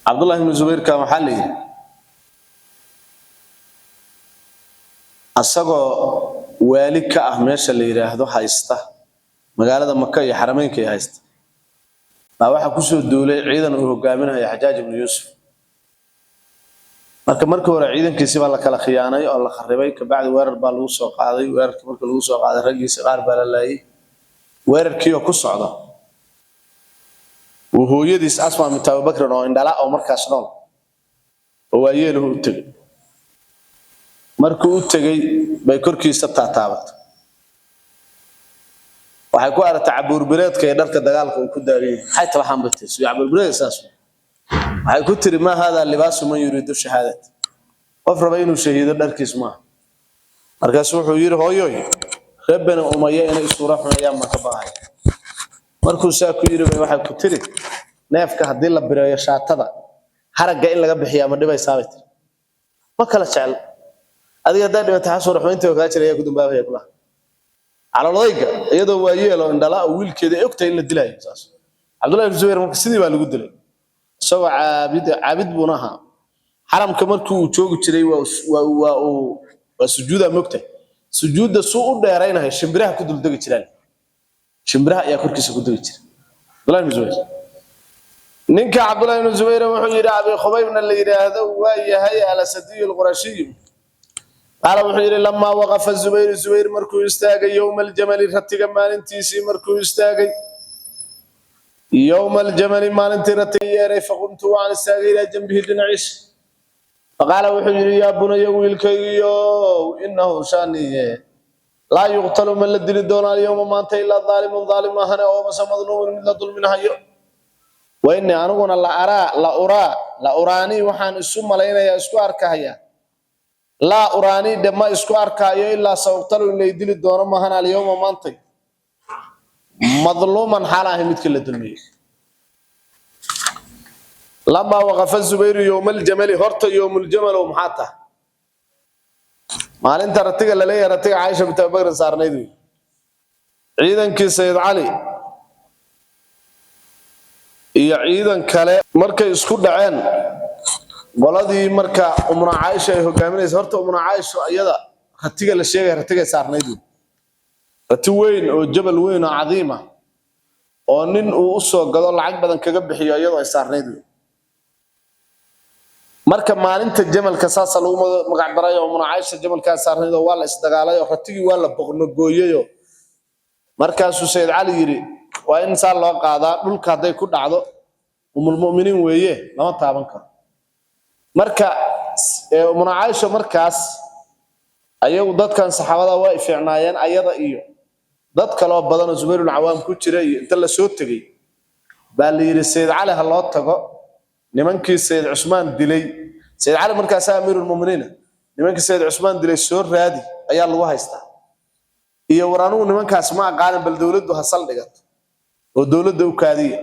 Cabdullahi ibn Zubayrkan waxaa la yidhi asagoo waali ka ah meesha la yidhaahdo haysta magaalada Maka iyo Xarameynka ay haysta baa waxaa kusoo duulay ciidan uu hogaaminayo Xajaaj ibnu Yuusuf. Marka markii hore ciidankiisi baa la kala khiyaanay oo la kharibay, kabacdi weerar baa lagu soo qaaday. Weerarkii markii lagu soo qaaday, raggiisi qaar baa la laayay. Weerarkii oo ku socda uu hooyadiis Asma bint Abubakrin oo indhala oo markaas nool oo waayeeluhu u tegey. Markuu u tegey bay korkiisa taataabatay, waxay ku aragtay cabuurbireedka iyo dharka dagaalka uu ku daadiyey. Maxay tabaxaan bay tiri, sidii cabuurbireed saas. Waxay ku tiri: ما هذا لباس من يريد الشهادة, qof raba inuu shahiido dharkiis maaha. Markaasu wuxuu yidhi: hooyoy, reer Bani Umaya inay isuura xumeeyaan ma ka baqaya. Markuu saa ku yidhi bay waxay ku tiri: neefka haddii la bireeyo shaatada, haragga in laga bixiyaa ma dhibaysaa? Bay tiri. Ma kala jecel adiga haddaa dhimata xasuura xumayntii oo kaa jira ayaa ku dambaabaya kulaha caloolodayga, iyadoo waayeel oo indhala oo wiilkeeda ay ogtahay in la dilayo saas. Cabdullahi ibn Zubayr marka sidii baa lagu dilay isagoo caabid, caabid buuna ahaa. Xaramka markii uu joogi jiray waa sujuuda mogtahay, sujuudda suu u dheeraynahay shimbiraha ku duldegi jiraan, shimbiraha ayaa korkiisa ku degi jira Cabdullahi ibn Zubayr. Ninka Cabdullahi ibn Zubayr wuxuu yidhi, Abi Khubaybna la yidhaahdo waa yahay, الأسدي القرشي, قال wuxuu yidhi: لما وقف الزبير, Zubayr markuu istaagay يوم الجمل, ratiga maalintiisii markuu istaagay, يوم الجمل maalintii ratiga yeeray, فقمت waan istaagay إلى جنبه dhinaciis. فقال wuxuu yidhi: يا بني, wiilkaygiyo, إنه shaniye لا يقتل ma la dili doonaa اليوم maanta إلا ظالم dhaalim ahane oo mase مظلوم mid la dulminahayo. وإني aniguna لأرى لأرى لأراني waxaan isu malaynayaa, isku arkahaya. Laa uraani dhe, ma isku arkaayo, ilaa sawqtalu, in lay dili doono maahan, alyawma, maantay, madluuman, xaal ahay midkii la dulmiyey. Lamaa waqafa Zubayru yowma aljamali. Horta yowmuljamalow maxaa tahay? Maalinta ratiga laleeyahay, ratiga Caaisha bint Abubakrin saarnayd wey. Ciidankii Sayid Cali iyo ciidan kale markay isku dhaceen, qoladii marka Umuna Caaisha ay hogaaminaysa. Horta Umuna Caaisha iyada ratiga la sheegaya ratigay saarnayd wey. Rati weyn oo jabal weyn oo cadiima oo nin uu u soo gado, lacag badan kaga bixiyo, iyadoo ay saarnayd wey. Marka maalinta jamalka saasa lagu magac daray oo Umuna Caaisha jamalkaa saarnayd oo waa la isdagaalay oo ratigii waa la boqnogooyeyoo markaasuu Sayid Cali yidhi, waa in saa loo qaadaa dhulka, hadday ku dhacdo umulmu'miniin weeye, lama taaban karo. Marka Umuna Caaisha markaas ayagu dadkan saxaabada waa fiicnaayeen, ayada iyo dad kaloo badan oo Zubayrul Cawaam ku jira iyo inta la soo tegey baa la yidhi, Sayid Cali ha loo tago, nimankii Sayid Cusmaan dilay. Sayid Cali markaasaa amiirulmuminiina, nimankii Sayid Cusmaan dilay soo raadi ayaa lagu haystaa. Iyo war anugu nimankaas ma aqaanin, bal dowladdu ha sal dhigato oo dowladda u kaadiya.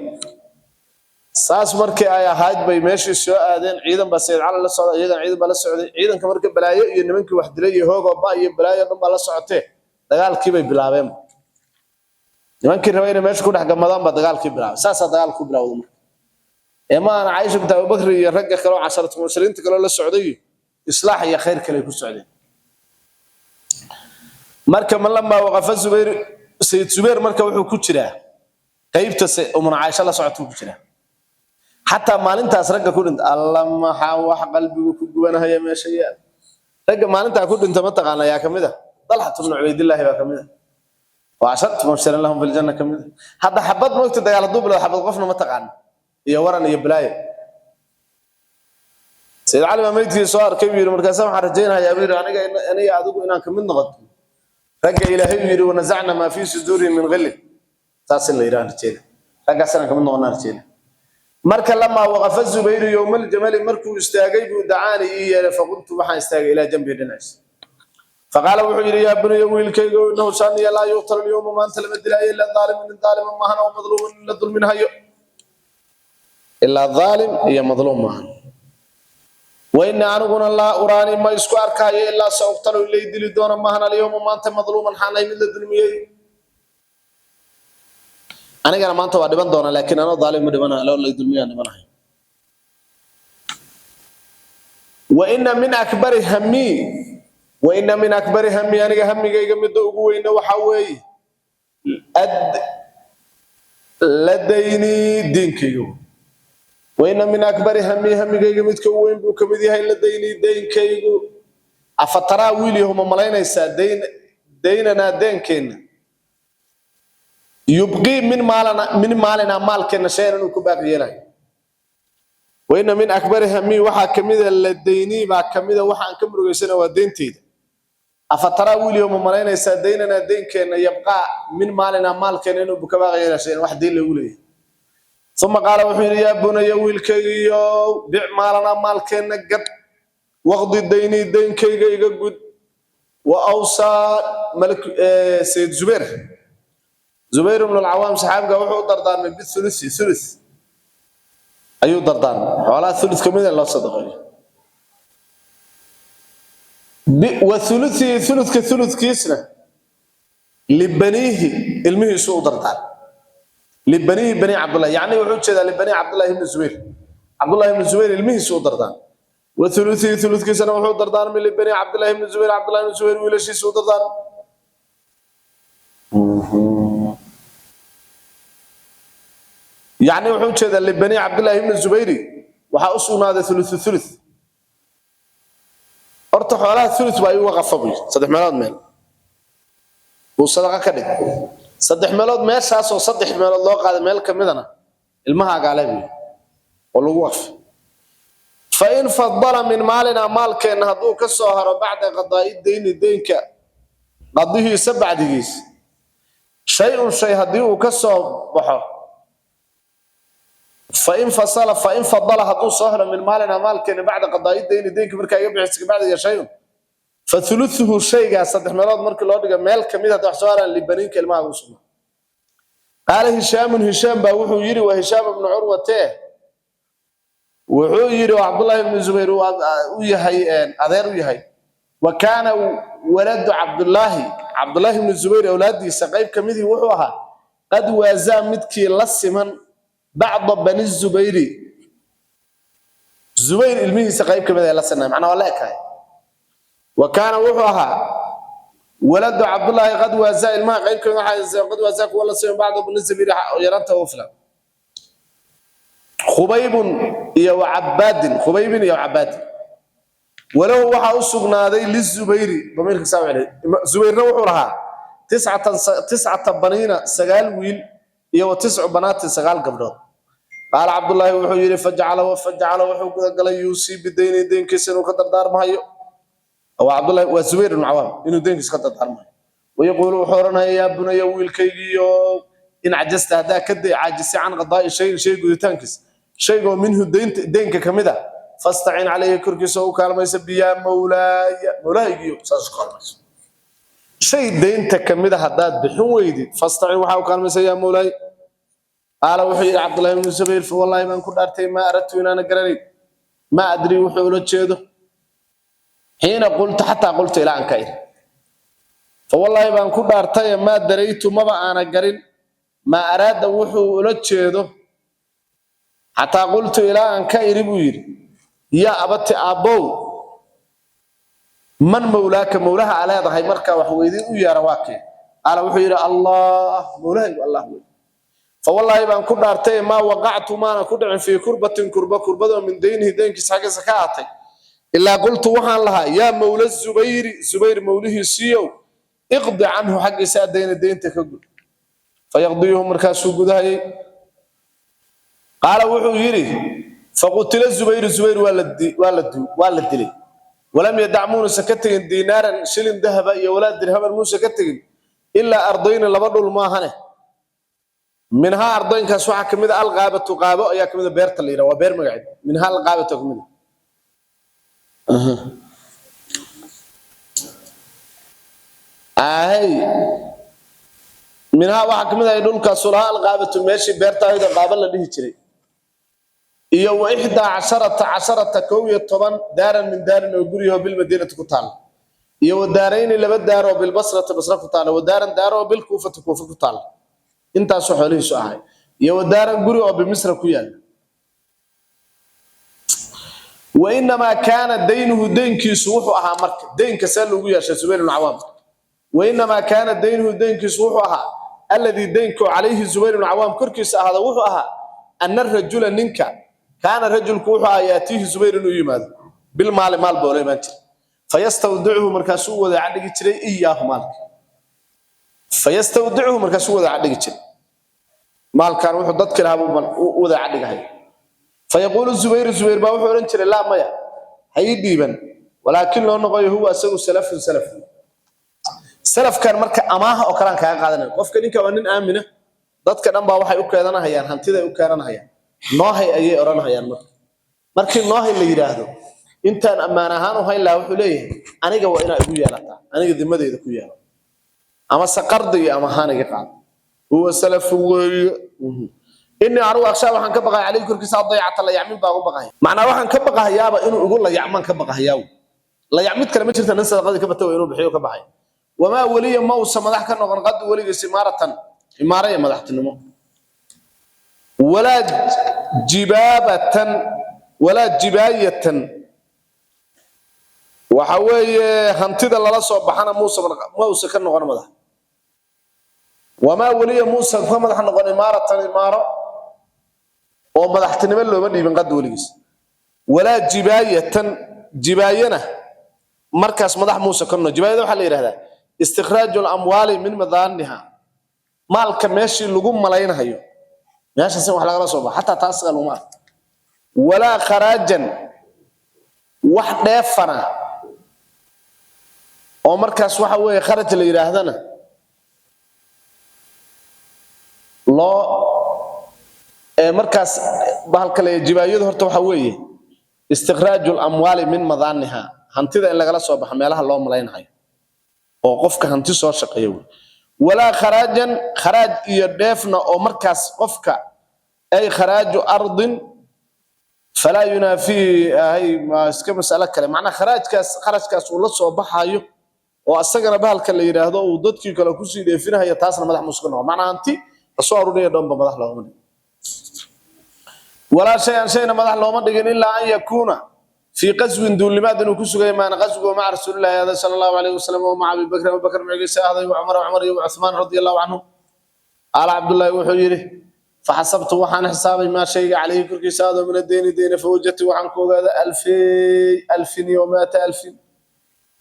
Saas markii ay ahayd bay meeshii soo aadeen. Ciidan baa Sayid Cali la socda, iyagana ciidan baa la socday. Ciidanka marka balaayo iyo nimankii wax dilay iyo hoogoo ba iyo balaayo dhan baa la socotee, dagaalkii bay bilaabeen. Nimankii rabay inay meesha ku dhex gamadaan baa dagaalkii bilaabay. Saasaa dagaalku bilowday. Marka ee ma aana Caaisha bint Abubakr iyo ragga kale oo casharatu mubashiriinta kale oo la socday islaax iyo khayr kale ay ku socdeen. Marka man lamaa waqafa Zubayr, Sayid Zubayr marka wuxuu ku jiraa qaybta Umuna Caaisha la socotuu ku jiraa. Xataa maalintaas ragga ku dhinta, alla maxaa wax qalbigu ku gubanahaya meesha yaal. Ragga maalintaa ku dhinta ma taqaana yaa kamid ah? Dalxatu bnu Cubaydillaahi baa kamid ah, waa casharatu mubashirin lahum filjanna kamid ah. Hadda xabad moogta dagaal hadduu bilowdo, xabad qofna ma taqaano iyo waran iyo balaayo. Sayid Cali baa meydkii soo arkay buu yidhi, markaasa waxaan rajaynayaa buu yidhi, aniga adigu inaan kamid noqoto ragga Ilaahay uu yidhi, wanazacna maa fii suduurihim min ghillin. Saas in la yidhaha rajayna, raggaas inaan kamid noqonaan rajayna. Marka lamaa waqafa Zubayru yowma aljamali, markuu istaagay buu dacaani, ii yeeray. Faqultu, waxaan istaagay ilaa jambi, dhinaciisa. Faqaala, wuxuu yidhi, yaa bunaya, wiilkayga, innahu shaniya laa yuqtalu lyowma, maanta lama dilaayo, ilaa daalimun, nin daalima maahan, oo madluumun, in la dulminhayo, ilaa daalim iyo madluum maahan. Waina, aniguna, laa uraani, ma isku arkaayo, ilaa sauqtalu, ilay dili doono maahan, alyowma, maanta, madluuman, xaanay mid la dulmiyey. Anigana maanta waa dhiban doonaa, laakiin anoo daalim ma dhibanayo, loo lay dulmiyaan dhibanahay. Waina min akbari hamii, waina min akbari hamii, aniga hamigayga midda ugu weyna waxaa weeye ad ladaynii, diinkayga. Waina min akbari hamii, hamigayga midka ugu weyn buu kamid yahay, ladaynii, daynkaygu. Afataraa, wiil yahu, ma malaynaysaa dayn daynanaa, deenkeenna, yubqii min maalana, min maalinaa, maalkeenna, shayan inuu ku baaqi yeelayo? Waina min akbari hamii, waxaa kamida, ladaynii baa kamida, waxaan ka murugaysana waa deynteyda. Afataraa, wiil yahu, ma malaynaysaa daynanaa, deynkeenna, yabqaa min maalinaa, maalkeenna, inuu ka baaqi yeelayo shayan, wax deyn lagu leeyahay? Uma qaala, wuxuu yidhi, yaa bunaya, wiilkaygiiyow, bic maalanaa, maalkeenna gad, waqdi daynii, deynkayga iga gud. Wa awsaa malik Sayid Zubayr, Zubayr ibn Alcawaam, saxaabiga wuxuu u dardaarmay bithuluthi, thuluth ayuu dardaarmay, xoolaha thuluth kamid ah loo sadaqeeyo. Wa thuluthihi, thuluthka thuluthkiisna, libaniihi, ilmihiisu u dardaarmay, libaniihi, bani Cabdullahi, yacni wuxuu jeedaa libani Cabdullahi ibni Zubayr, Cabdullahi ibni Zubayr ilmihiisu u dardaarmay. Wa thuluthihi, thuluthkiisana wuxuu dardaarmay libani Cabdullahi ibni Zubayr, Cabdullahi ibni Zubayr wiilashiisu u dardaarmay. Yacni wuxuu jeedaa libani Cabdullahi ibni Zubayri waxaa u sugnaaday thuluthu thuluth. Horta xoolaha thuluth baa igu waqafa buy, saddex meelood meel buu sadaqa ka dhig, saddex meelood meeshaasoo saddex meelood loo qaaday meel ka midana ilmahaagaa leh buy oo lagu waqfay. Fain fadala min maalinaa, maalkeenna hadduu ka soo haro, bacda qadaa'i deyni, deynka qadihiisa bacdigiis, shay-un, shay haddii uu ka soo baxo, fain fasala, fain fadala, hadduu soo helo, min maalinaa, maalkeenna, bacda qadaa'i deyni, deynka markaa iga bixisa kabacdiga, shay-un Fa thuluthuhu, shaygaa saddex meelood markii loo dhigo meel kamid hadda wax soo haraan, libaniinka, ilmaha ugu sugnaa. Qaala Hishaamun, Hishaam baa wuxuu yidhi, waa Hishaam ibnu Curwate, wuxuu yidhi oo Cabdullaahi ibnu Zubayr u yahay adeer u yahay: wa kaana waladu Cabdullaahi, Cabdullaahi ibnu Zubayr awlaaddiisa qayb ka midii wuxuu ahaa qad waazaa, midkii la siman, bacda bani Zubayri, Zubayr ilmihiisa qayb ka mid ay la sinay, macnaa waa la ekaay. Wa kaana wuxuu ahaa waladu Cabdullaahi qad waazaa, ilmaha qayb ka mid waxaa qad waazaa, kuwa la siman, bacda bani Zubayri yaraanta ugu filan, Khubaybun iyo wacabaadin, Khubaybin iyo Cabaadin. Walahu, waxaa u sugnaaday, lizubayri, damiirka saa u celiy, Zubayrna wuxuu lahaa tiscatan, tiscata baniina, 9 wiil, iyo wa tiscu banaatin, 9 gabdhood. Qaala Cabdullaahi wuxuu yidhi: fajacala wuxuu gudagalay, yuusii bidayni, deynkiisa inuu ka dardaarmahayo. Waa Cabdullahi, waa Zubayr ibn Cawaam, inuu deynkiisa ka dardaarmahayo. Wayaquulu, wuxuu odhanaya: yaa bunaya, wiilkaygiiyo, in cajasta, haddaa ka caajisay, can qadaa'i shayin, shay guditaankiisa, shaygoo minhu, deynta, deynka ka mid a, fastacin calayhi, korkiisa u kaalmaysa, biyaa mawlaaya, mawlahaygiyo, saas u kaalmayso. Shay deynta ka mid a haddaad bixin weydid, fastacin, waxaa u kaalmaysa, yaa mawlaay. Qaala wuxuu yidhi Cabdullahi ibnu Zubayr: fa wallaahi baan ku dhaartay, maa aradtu, inaana garanayn, maa adri wuxuu ula jeedo, xiina qultu, xataa qultu, ilaa aan ka iri. Fa wallaahi baan ku dhaartaye, maa daraytu, maba aana garin, maa araada, wuxuu ula jeedo, xataa qultu, ilaa aan ka iri buu yidhi: yaa abati, aabbow, man mawlaaka, mawlaha aa leedahay markaa wax weydiin u yeera waa kee? Qaala wuxuu yidhi: Allah, mawlahaygu Allah wey. Fawallaahi baan ku dhaartay, maa waqactu, maana ku dhicin, fii kurbatin, kurba, kurbadoo, min daynihi, deynkiisa xaggiisa ka aatay, ilaa qultu, waxaan lahaa: yaa mawla Zubayri, Zubayr mawlihiisiiyow, iqdi canhu, xaggiisa adayna, deynta ka gud. Fayaqdiyuhu, markaasuu gudahayay. Qaala wuxuu yidhi: faqutila Zubayru, Zubayr waa la dilay. Walam yadac, muunusa ka tegin, diinaaran, shilin dahaba, iyo walaa dirhaman muusa ka tegin, ilaa ardayni, laba dhul maahane. Minhaa, ardaynkaas waxaa kamid a alqaabatu, qaabo ayaa kamid a, beerta la yidhaha, waa beer magaceed. Minhaa alqaabatu kamid a ahay. Minhaa, waxaa kamid ahay dhulkaas ulahaa, alqaabatu, meeshii beerta ahayd oo qaabo la dhihi jiray, iyo wa ixdaa casharata, casharata, 11, daaran, min daarin, oo guryaho, bilmadiinati ku taalla, iyo wa daarayni, laba daar oo, bilbasrati, basra ku taalla, wa daaran, daaro oo, bilkuufati, kuufa ku taalla. Intaasoo xoolihiisu ahay, iyo wa daaran, guri oo, bimisra ku yaalla. Wa inamaa kaana daynuhu, deynkiisu wuxuu ahaa, marka deynka see loogu yeeshay Zubayr ibn Cawaam? Wa inamaa kaana daynuhu, deynkiisu wuxuu ahaa, alladii, deynku, calayhi, Zubayr ibn Cawaam korkiisa ahaada, wuxuu ahaa ana rajula, ninka, kaana rajulku wuxuu ahaa, yaatiihi, Zubayr inuu yimaado, bilmaali, maal buu la imaan jiray, fayastawdicuhu, markaasuu u wadaaca dhigi jiray, iyaahu, maalka. Fayastawdicuhu, markaasuu wadaaca dhigi jiray maalkan, wuxuu dadki lahaa buu u wadaaca dhigahay. Fayaquulu Zubayru, Zubayr baa wuxuu odhan jiray: laa, maya, ha ii dhiiban, walaakin loo noqoyo, huwa, isagu, salafun, salaf. Salafkan marka amaaha oo kale aan kaaga qaadanaya. Qofka ninka waa nin aamina, dadka dhan baa waxay u keenanahayaan, hantiday u keenanahayaan, noohay ayay odhanahayaan. Marka markii noohay la yidhaahdo, intaan ammaan ahaan u hayn lahaa, wuxuu leeyahay: aniga waa inaa igu yeelataa, aniga dimadeyda ku yeelo, ama se qardi iyo ama ahaan iga qaado. Huwa salafun weeye. Inii anigu akshaa, waxaan ka baqaya, calayhi, korkiisa, adaycata, layacmin baan u baqaya. Macnaa waxaan ka baqahayaaba inuu igu layacmaan ka baqahayaa. Layacmid kale ma jirta, nin sadaqadii ka bata waa inuu bixiyo ka baxay. Wamaa weliya, ma uusa madax ka noqon, qad, weligiis, imaaratan, imaara iyo madaxtinimo, walaa jibaabatan, walaa jibaayatan. Waxa weeye hantida lala soo baxana muusa ma uusa ka noqon madax. Wamaa weliya, muusa ka madax noqon, imaaratan, imaaro oo madaxtinimo looma dhiibin, qad, weligiis, walaa jibaayatan, jibaayana markaas madax muuse ka noqon. Jibaayada waxaa la yidhahdaa istikhraaju lamwaali min madaaniha, maalka meeshii lagu malaynahayo, meeshaas in wax lagala soo baxo, xataa taas laguma arko. Walaa kharaajan, wax dheefana oo markaas waxa weeye kharaj la yidhaahdana loo ee markaas bahalka la jibaayadu horta waxa weeye istikhraaju lamwaali min madaaniha. Hantida in lagala soo baxo meelaha loo malaynayo oo qofka hanti soo shaqeeya wey. Walaa kharaajan, kharaaj iyo dheefna oo markaas qofka ay kharaaju ardin falaa yunaafii ahay, ma iska mas'alo kale. Macnaha kharaajkaas, kharashkaas uu la soo baxayo oo asagana bahalka la yidhaahdo uu dadkii kale kusii dheefinayo, taasna madax musuka noqo. Macnaha hanti lasoo aruuriya dhanba madax looma dhigin. Walaa shay-an, shayna madax looma dhigin, ilaa an yakuuna fii qaswin, duulimaad inuu ku sugaya maana, qaswigo maca rasuulillahi ahday sala allahu alayhi wasalam, wa maca abi bakrin, abubakr macigiisa ahday, wa cumara, cumar, iyo cuthmaan radia allahu canhum. Qaala Cabdullaahi wuxuu yidhi: faxasabtu, waxaan xisaabay, maa shayga calayhi korkiisa aadoo min adeyni deyna, fawajadtu, waxaan ku ogaaday alfey alfin iyo miata alfin,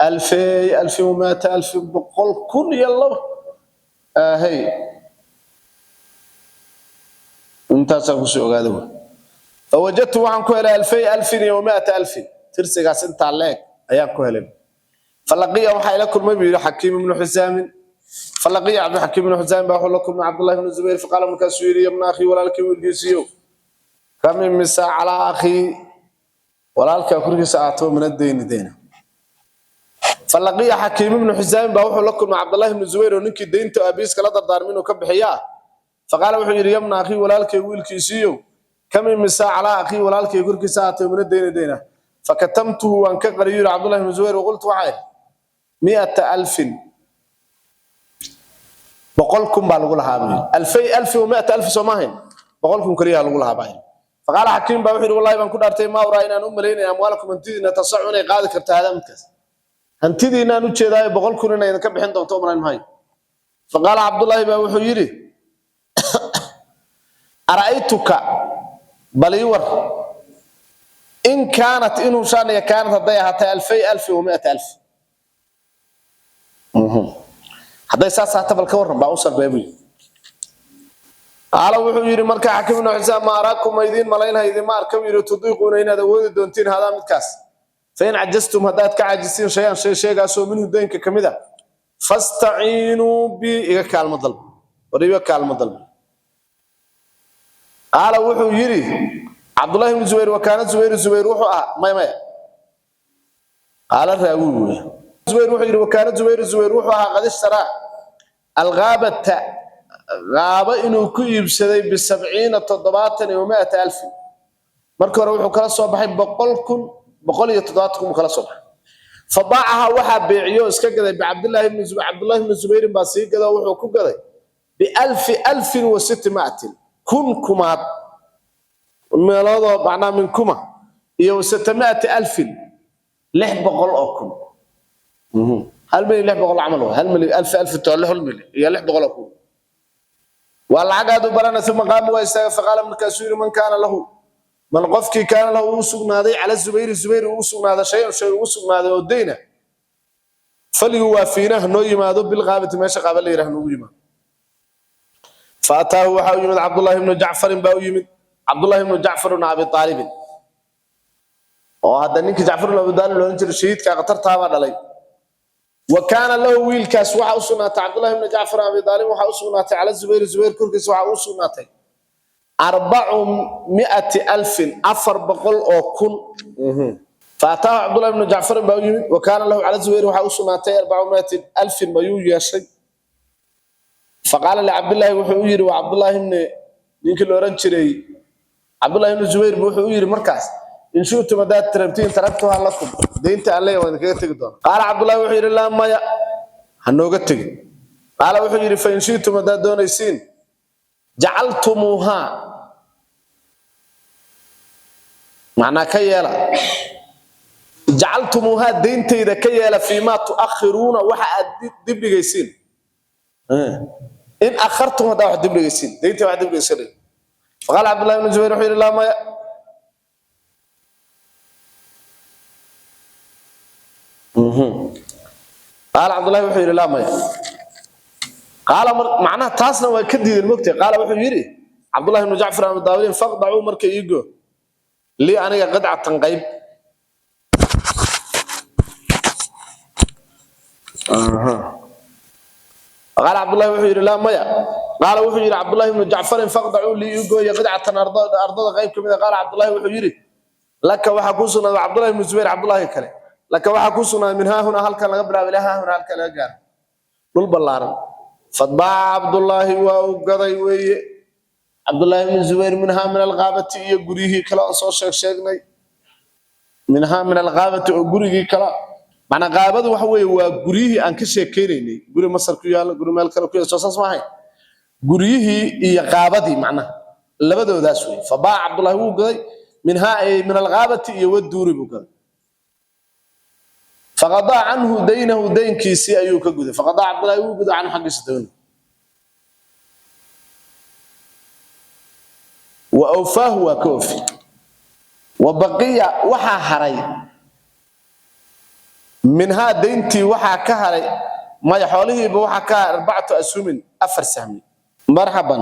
alfey alfin wa miata alfin, 100,002. Ahey, intaasaan kusii ogaaday wey. Fawajadtu, waxaan ku helay alfey alfin iyo miata alfin, tirsigaas intaa leeg ayaan ku helay. Falaqiya, waxaa ila kulmay buu yidhi Xakiim ibnu Xisaamin. Falaqiya Cabdixakiim ibnu Xisaam baa wuxuu la kulmay Cabdullahi ibnu Zubayr. Faqaala, markaasuu yidhi: yabna akhii, walaalkii wiilkiisiiyow, kam, imisa, calaa akhii, walaalkaa korkiisa aatoo min adeyni deyna? Falaqiya Xakiim ibnu Xisaam baa wuxuu la kulmay Cabdullahi ibnu Zubayr oo ninkii deynta aabihiis kala dardaarmay inuu ka bixiyaa. Faqaala, wuxuu yidhi: yabna akhii, walaalkay wiilkiisiiyow, kam, imisa, calaa akhii, walaalkay korkiisa aatoo min adeyni deyna? Fakatamtuhu, waan ka qariyay, yidhi Cabdullahi ibnu Zubayr. Waqultu, waxaa idhi: 100,000, 100,000 baa lagu lahaa buu yidhi. Alfay alfi wa miata alfi soo maahayn, 100,000 keliyaa lagu lahaa baa yidhi. Faqaala Xakiim baa wuxuu yidhi: wallahi baan ku dhaartay, maa uraa, inaan u malaynaya, amwaalakum, hantidiina, tasacu, inay qaadi karto hada, midkaas. Hantidiinaan u jeedaayo 100,000 inay idinka bixin doonto u malayn maayo. Faqaala Cabdullaahi baa wuxuu yidhi: ara'aytuka, bal ii war, in kaanat, inuu shaanaya, kaanat, hadday ahaatay alfay alfi wa miata alfi, hadday saas ahaato, bal ka warran baa u sarbeey buu yidhi. Qaala, wuxuu yidhi marka Xakiim ibnu Xisaam: ma araakum, ma idiin malaynha, idinma arka buu yidhi, tudiiquuna, inaad awoodi doontiin hadaa, midkaas. Fain cajastum, haddaad ka caajisiin, shay-an, shay, sheegaasoo minhu deynka ka mid a, fastaciinuu bi, iga kaalmo dalba, war iga kaalmo dalba. Qaala, wuxuu yidhi Cabdullahi ibnu Zubayr: wa kaana Zubayru, Zubayr wuxuu ahaa, maya maya, qaala raawi wey. Zubayr wuxuu yidhi: wa kaana Zubayru, Zubayr wuxuu ahaa, qad ishtaraa alghaabata, gaaba inuu ku iibsaday bisabciina, 70, iyo miata alfin. Markii hore wuxuu kala soo baxay 100,000, 170,000 buu kala soo baxay. Fabaacaha, waxaa beeciyo oo iska gaday bicabdillahi ibni Zubayr. Cabdullahi ibni Zubayrin baa sii gada oo wuxuu ku gaday bialfi alfin wa sitmiatin, kun kumaad meeloodoo macnaha min kuma iyo sitmiati alfin, 600,000. 1,600,000 camal waa 1 milyan, alfi alfi to 6 milyan iyo 600,000 waa lacag aad u baranaysa. Maqaama, waa istaagay. Faqaala, markaasuu yidhi: man kaana lahu, man qofkii, kaana lahu, uu sugnaaday, cala Zubayri, Zubayr uu sugnaaday, shay-un, shay ugu sugnaaday oo deyna, faligu waa fiinaha noo yimaado bilqaabati, meesha qaaba la yidhaah noogu yimaado. Faataahu, waxaa u yimid Cabdullahi ibnu Jacfarin baa u yimid, Cabdullahi ibnu Jacfar ibnu Abi Aalibin, oo hadda ninkii Jacfar ibnu Abi Aalib loolan jiray, shahiidka khatartaabaa dhalay. Wa kaana lahu, wiilkaas waxaa u sugnaatay, Cabdullahi ibnu Jacfar abi Aalib waxaa u sugnaatay, cala Zubayri, Zubayr korkiisa waxaa u sugnaatay 400,000, 400,000. Faataahu Cabdullahi ibnu Jacfarin baa u yimid. Wa kaana lahu cala Zubayr, waxaa u sugnaatay 400,000 bayuu yeeshay. Faqaala licabdillaahi, wuxuu u yidhi, waa Cabdullaahi ibni ninkii la oran jiray Cabdullahi ibnu Zubayr bu wuxuu u yidhi markaas: in shu'tum, haddaad rabtiin, taraktuhaa lakum, deynta alle waan idinkaga tegi doona. Qaala Cabdullahi wuxuu yidhi: laa, maya, ha nooga tegin. Qaala wuxuu yidhi: fa in shi'tum, haddaad doonaysiin, jacaltumuuhaa, macnaa ka yeela, jacaltumuuhaa, deyntayda ka yeela, fiimaa tu'akhiruuna, waxa aad dib dhigaysiin, in akhartum, haddaa wax dib dhigaysiin, deynta wax dib dhigaysiin. Faqaala Cabdullahi ibnu Zubayr wuxuu yidhi: laa, maya. Qaala Cabdullahi wuxuu yidhi: laa, maya. Qaala, macnaha taasna waa ka diideen mogtay. Qaala, wuxuu yidhi Cabdullahi ibnu Jacfar ibnu Daawiliin: faqdacuu, marka iigo, lii, aniga, qidcatan, qayb. Qaala Cabdullahi wuxuu yidhi: laa, maya. Qaala, wuxuu yidhi Cabdullahi ibnu Jacfarin: faqdacuu lii, iigooya, qidcatan, ardada qayb ka mid a. Qaala Cabdullahi wuxuu yidhi: laka, waxaa kuu sugnaaday, Cabdullahi ibnu Zubayr, Cabdullahi kale. Laka waxaa ku sugnaaday min haahuna halkan laga bilaabo ilaa haahuna halkan laga gaaro dhul ballaaran. Fadbaaca Cabdullaahi waa uu gaday weeye, Cabdullaahi bnu Zubayr, minhaa min alqaabati iyo guryihii kale oo soo sheegnay, minhaa min alqaabati oo gurigii kale. Macnaa qaabadu waxa weeye waa guryihii aan ka sheekaynaynay, guri Masar ku yaalla, guri meel kale ku yaalla, soo saas ma ahayn? Guryihii iyo qaabadii macnaha labadoodaas wey. Fabaaca Cabdullaahi wuu gaday minhaa ay min alqaabati iyo waduuri buu gaday. Faqadaa canhu daynahu, daynkiisii ayuu ka guday. Faqadaa Cabdullaahi wuu guday canhu xaggiisa daynahu wa awfaahu, waa ka ofi. Wa baqiya waxaa haray minhaa dayntii waxaa ka haray maya xoolihiiba waxaa ka haray arbacatu ashumin, afar sahmi. Marxaban.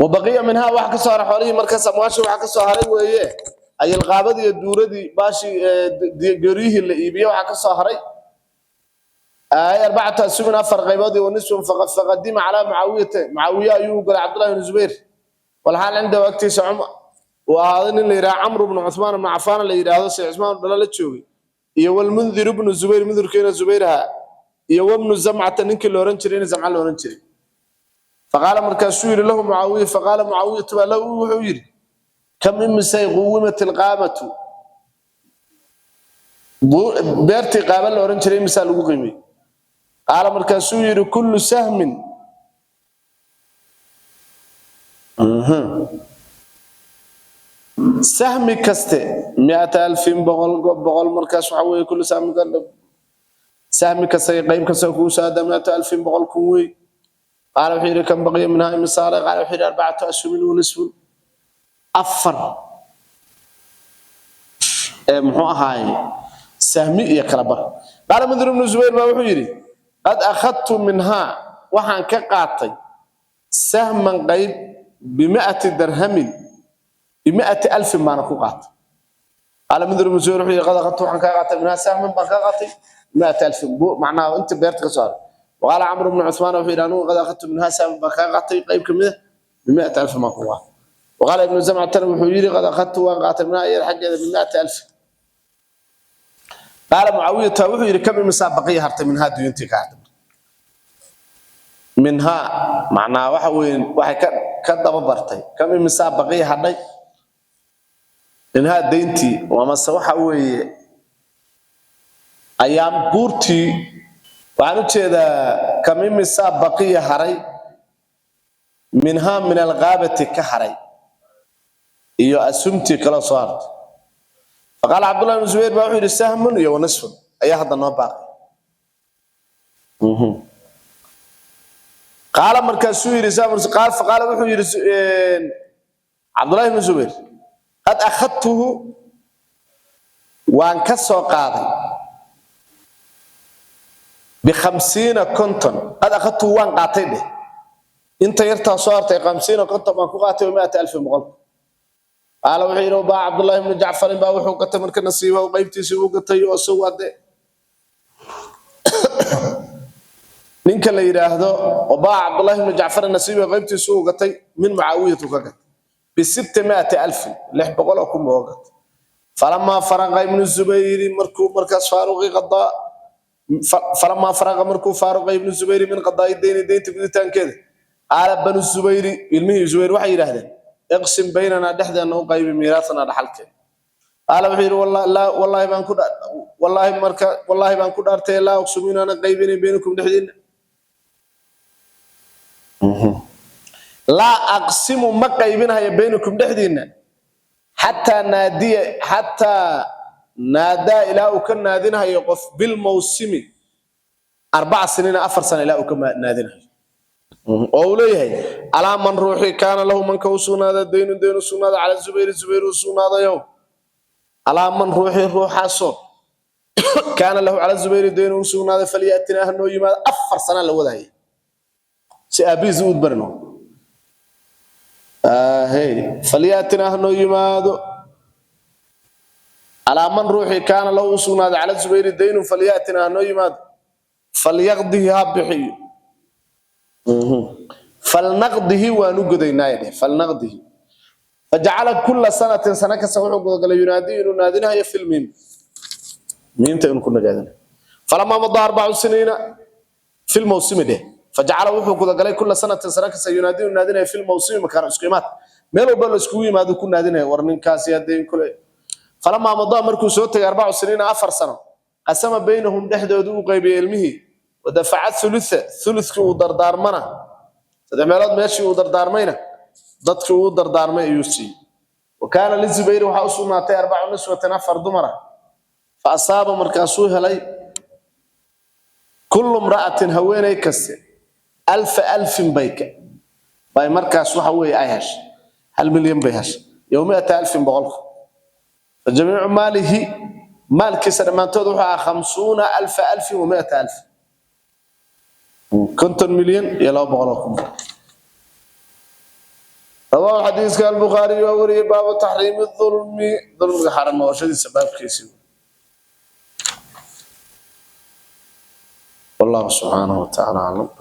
Wa baqiya minhaa waxa ka soo haray xoolihii markaas amwaashii waxaa ka soo haray weeye ayilqaabadii iyo duuradii baashii geeryihii la iibiyey waxaa ka soo haray ay arbacatu ashumin, afar qaybood iyo nisfun. Faqadima calaa Mucaawiyata, Mucaawiye ayuu galay Cabdullahi bnu Zubayr, walxaal cindahu agtiisa Cumar uu ahaaday nin la yidhaha Camru bnu Cuthmaan bnu Cafaan la yidhaahdo, say Cusmaan dhala la joogay, iyo walmundir bnu Zubayr, mundirkiina Zubayrha, iyo wabnu Zamcata ninkii la oran jiray, in Zamca la oran jiray. Faqaala markaasuu yidhi lahu Mucaawiya, faqaala Mucaawiyatu baa lahu wuxuu yidhi: kam imisay quwimat ilqaamatu, beertii qaaba la oran jiray imisaa lagu qiimiyey? Qaala markaasuu yidhi: kullu sahmin, sahmi kaste, miata alfin, boqol boqol. Markaas waxa weeye kullu sahmi, sahmi kasta iyo qayb kasta kugu saada miata alfin, 100,000 wey. Qaala wuxuu yidhi: kam baqiya minhaa, imisaale? Qaala wuxuu yidhi: arbacatu ashumin wa nisfun, afar ee muxuu ahaaye sahmi iyo kala bar. Qaala Mundir ibnu Zubayr baa wuxuu yidhi: qad akhadtu minhaa, waxaan ka qaatay sahman qayb, bimi'ati darhamin, bimi'ati alfin baana ku qaatay. Qaala Mundir ibnu Zubayr wuxuu yidhi: qad akhadtu, waxaan ka qaatay, minhaa sahman baan ka qaatay bimi'ati alfin, macnaha inta beerta ka soo haray. Waqaala Camru bnu Cuthmaan wuxuu yidhi: anugu qad akhadtu minhaa sahman baan ka qaatay qayb ka mid ah, bimi'ati alfin baan ku qaatay. Waqaala ibnu Zamcatan wuxuu yidhi: qad akhadtu, waan qaatay, minhaa iyada xaggeeda bimi'ati alfin. Qaala Mucaawiyata wuxuu yidhi: kam imisaa baqiya hartay minhaa duyuntii ka hartay minhaa? Macnaa waxa weeye waxay ka daba bartay kam imisaa baqiya hadhay minhaa dayntii, amase waxa weeye ayaa buurtii waxaan u jeedaa kam imisaa baqiya haray minhaa min alqaabati ka haray iyo asumtii kaloo soo hartay. Faqaala Cabdullahi bnu Zubayr baa wuxuu yidhi: sahmun iyo wanisfun ayaa hadda noo baaqay. Qaala markaasuu yidhi faqaala wuxuu yidhi Cabdullahi bnu Zubayr: qad akhadtuhu, waan ka soo qaaday, bikhamsiina, 50. Qad akhadtuhu, waan qaatay dheh, inta yartaa soo hartay 50, 50 baan ku qaatay, miata alfin, 100. Qaala wuxuu yidhi: baa Cabdullaahi bnu Jacfarin baa wuxuu gatay marka nasiibahu, qaybtiisii uu gatay oo isagu hadde ninka la yidhaahdo wabaa Cabdullaahi bnu Jacfarin nasiibahu, qaybtiisii uu gatay, min Mucaawiyatu ka gatay bisitimiati alfin, 600,000 buu gatay. Falamaa faraqa ibnu Zubayri markuu markaas faaruqi qadaa, falamaa faraqa markuu faaruqay ibnu Zubayri min qadaa'i deyni, deynta guditaankeeda, qaala banu Zubayri, ilmihii Zubayr waxay yidhaahdeen: iqsim baynanaa, dhexdeenna u qaybi, miiraasanaa, dhaxalkeena. Qaala wuxuu yidhi: wallaahi baan ku wallaahi marka wallaahi baan ku dhaartay, laa uqsimu, inaanan qaybinayn baynakum dhexdiinna. Laa aqsimu, ma qaybinayo, baynakum dhexdiinna, xataa naadiya, xataa naadaa, ilaa uu ka naadinahayo qof, bilmawsimi arbaca siniina, 4 sano ilaa uu ka naadinahayo oo uu leeyahay: alaa man ruuxii kaana lahu manka u sugnaada daynun, dayn u sugnaada, cala Zubayri, Zubayr u sugnaadayow, alaa man ruuxii ruuxaasoo kaana lahu cala Zubayri daynun u sugnaaday, falyatinaa, ha noo yimaado. 4 sana la wadahaya si aabihiis u udbarino. Falyatinaa, ha noo yimaado. Alaa man ruuxii kaana lahu u sugnaaday cala Zubayri daynun, falyatinaa, ha noo yimaado, falyaqdihi, ha bixiyo, falnaqdihi, waanu godaynaaye dheh, falnaqdihi. Fajacala kula sanatin, sano kasta wuxuu gudagalay, yunaadii, inuu naadinahayo filmim. Miimta inuu ku nagaadana. Falamaa madaa 4 siniina fi lmawsimi dheh, fajacala wuxuu gudagalay kula sanatin sana kasta yunaadinu naadinaya fi lmawsimi makaana isku imaad, meel walba la iskugu yimaado ku naadinaya war ninkaasi haddee kule. Falamaa madaa markuu soo tegay 4 siniina 4 sano, qasama baynahum dhexdoodu u qaybiyey ilmihii, wadafaca thulutha thuluthkii uu dardaarmana, saddex meelood meeshii uu dardaarmayna dadkii uu dardaarmay ayuu siiyey. Wa kaana lizubayri waxaa u sugnaatay arbacu niswatin afar dumara. Fa asaaba markaasuu helay kullu imra'atin haweeney kaste alfa alfin bay markaas waxa weeye ay heshay 1 milyan bay heshay iyo 100,000 boqolku. Fa jamiicu maalihi maalkiisa dhammaantood wuxuu ahaa 50,000 alfin wa 100,000, 50,200,000. رواه حديث البخاري ووري. باب تحريم الظلم ظلم حرام وشديد باب. والله سبحانه وتعالى أعلم.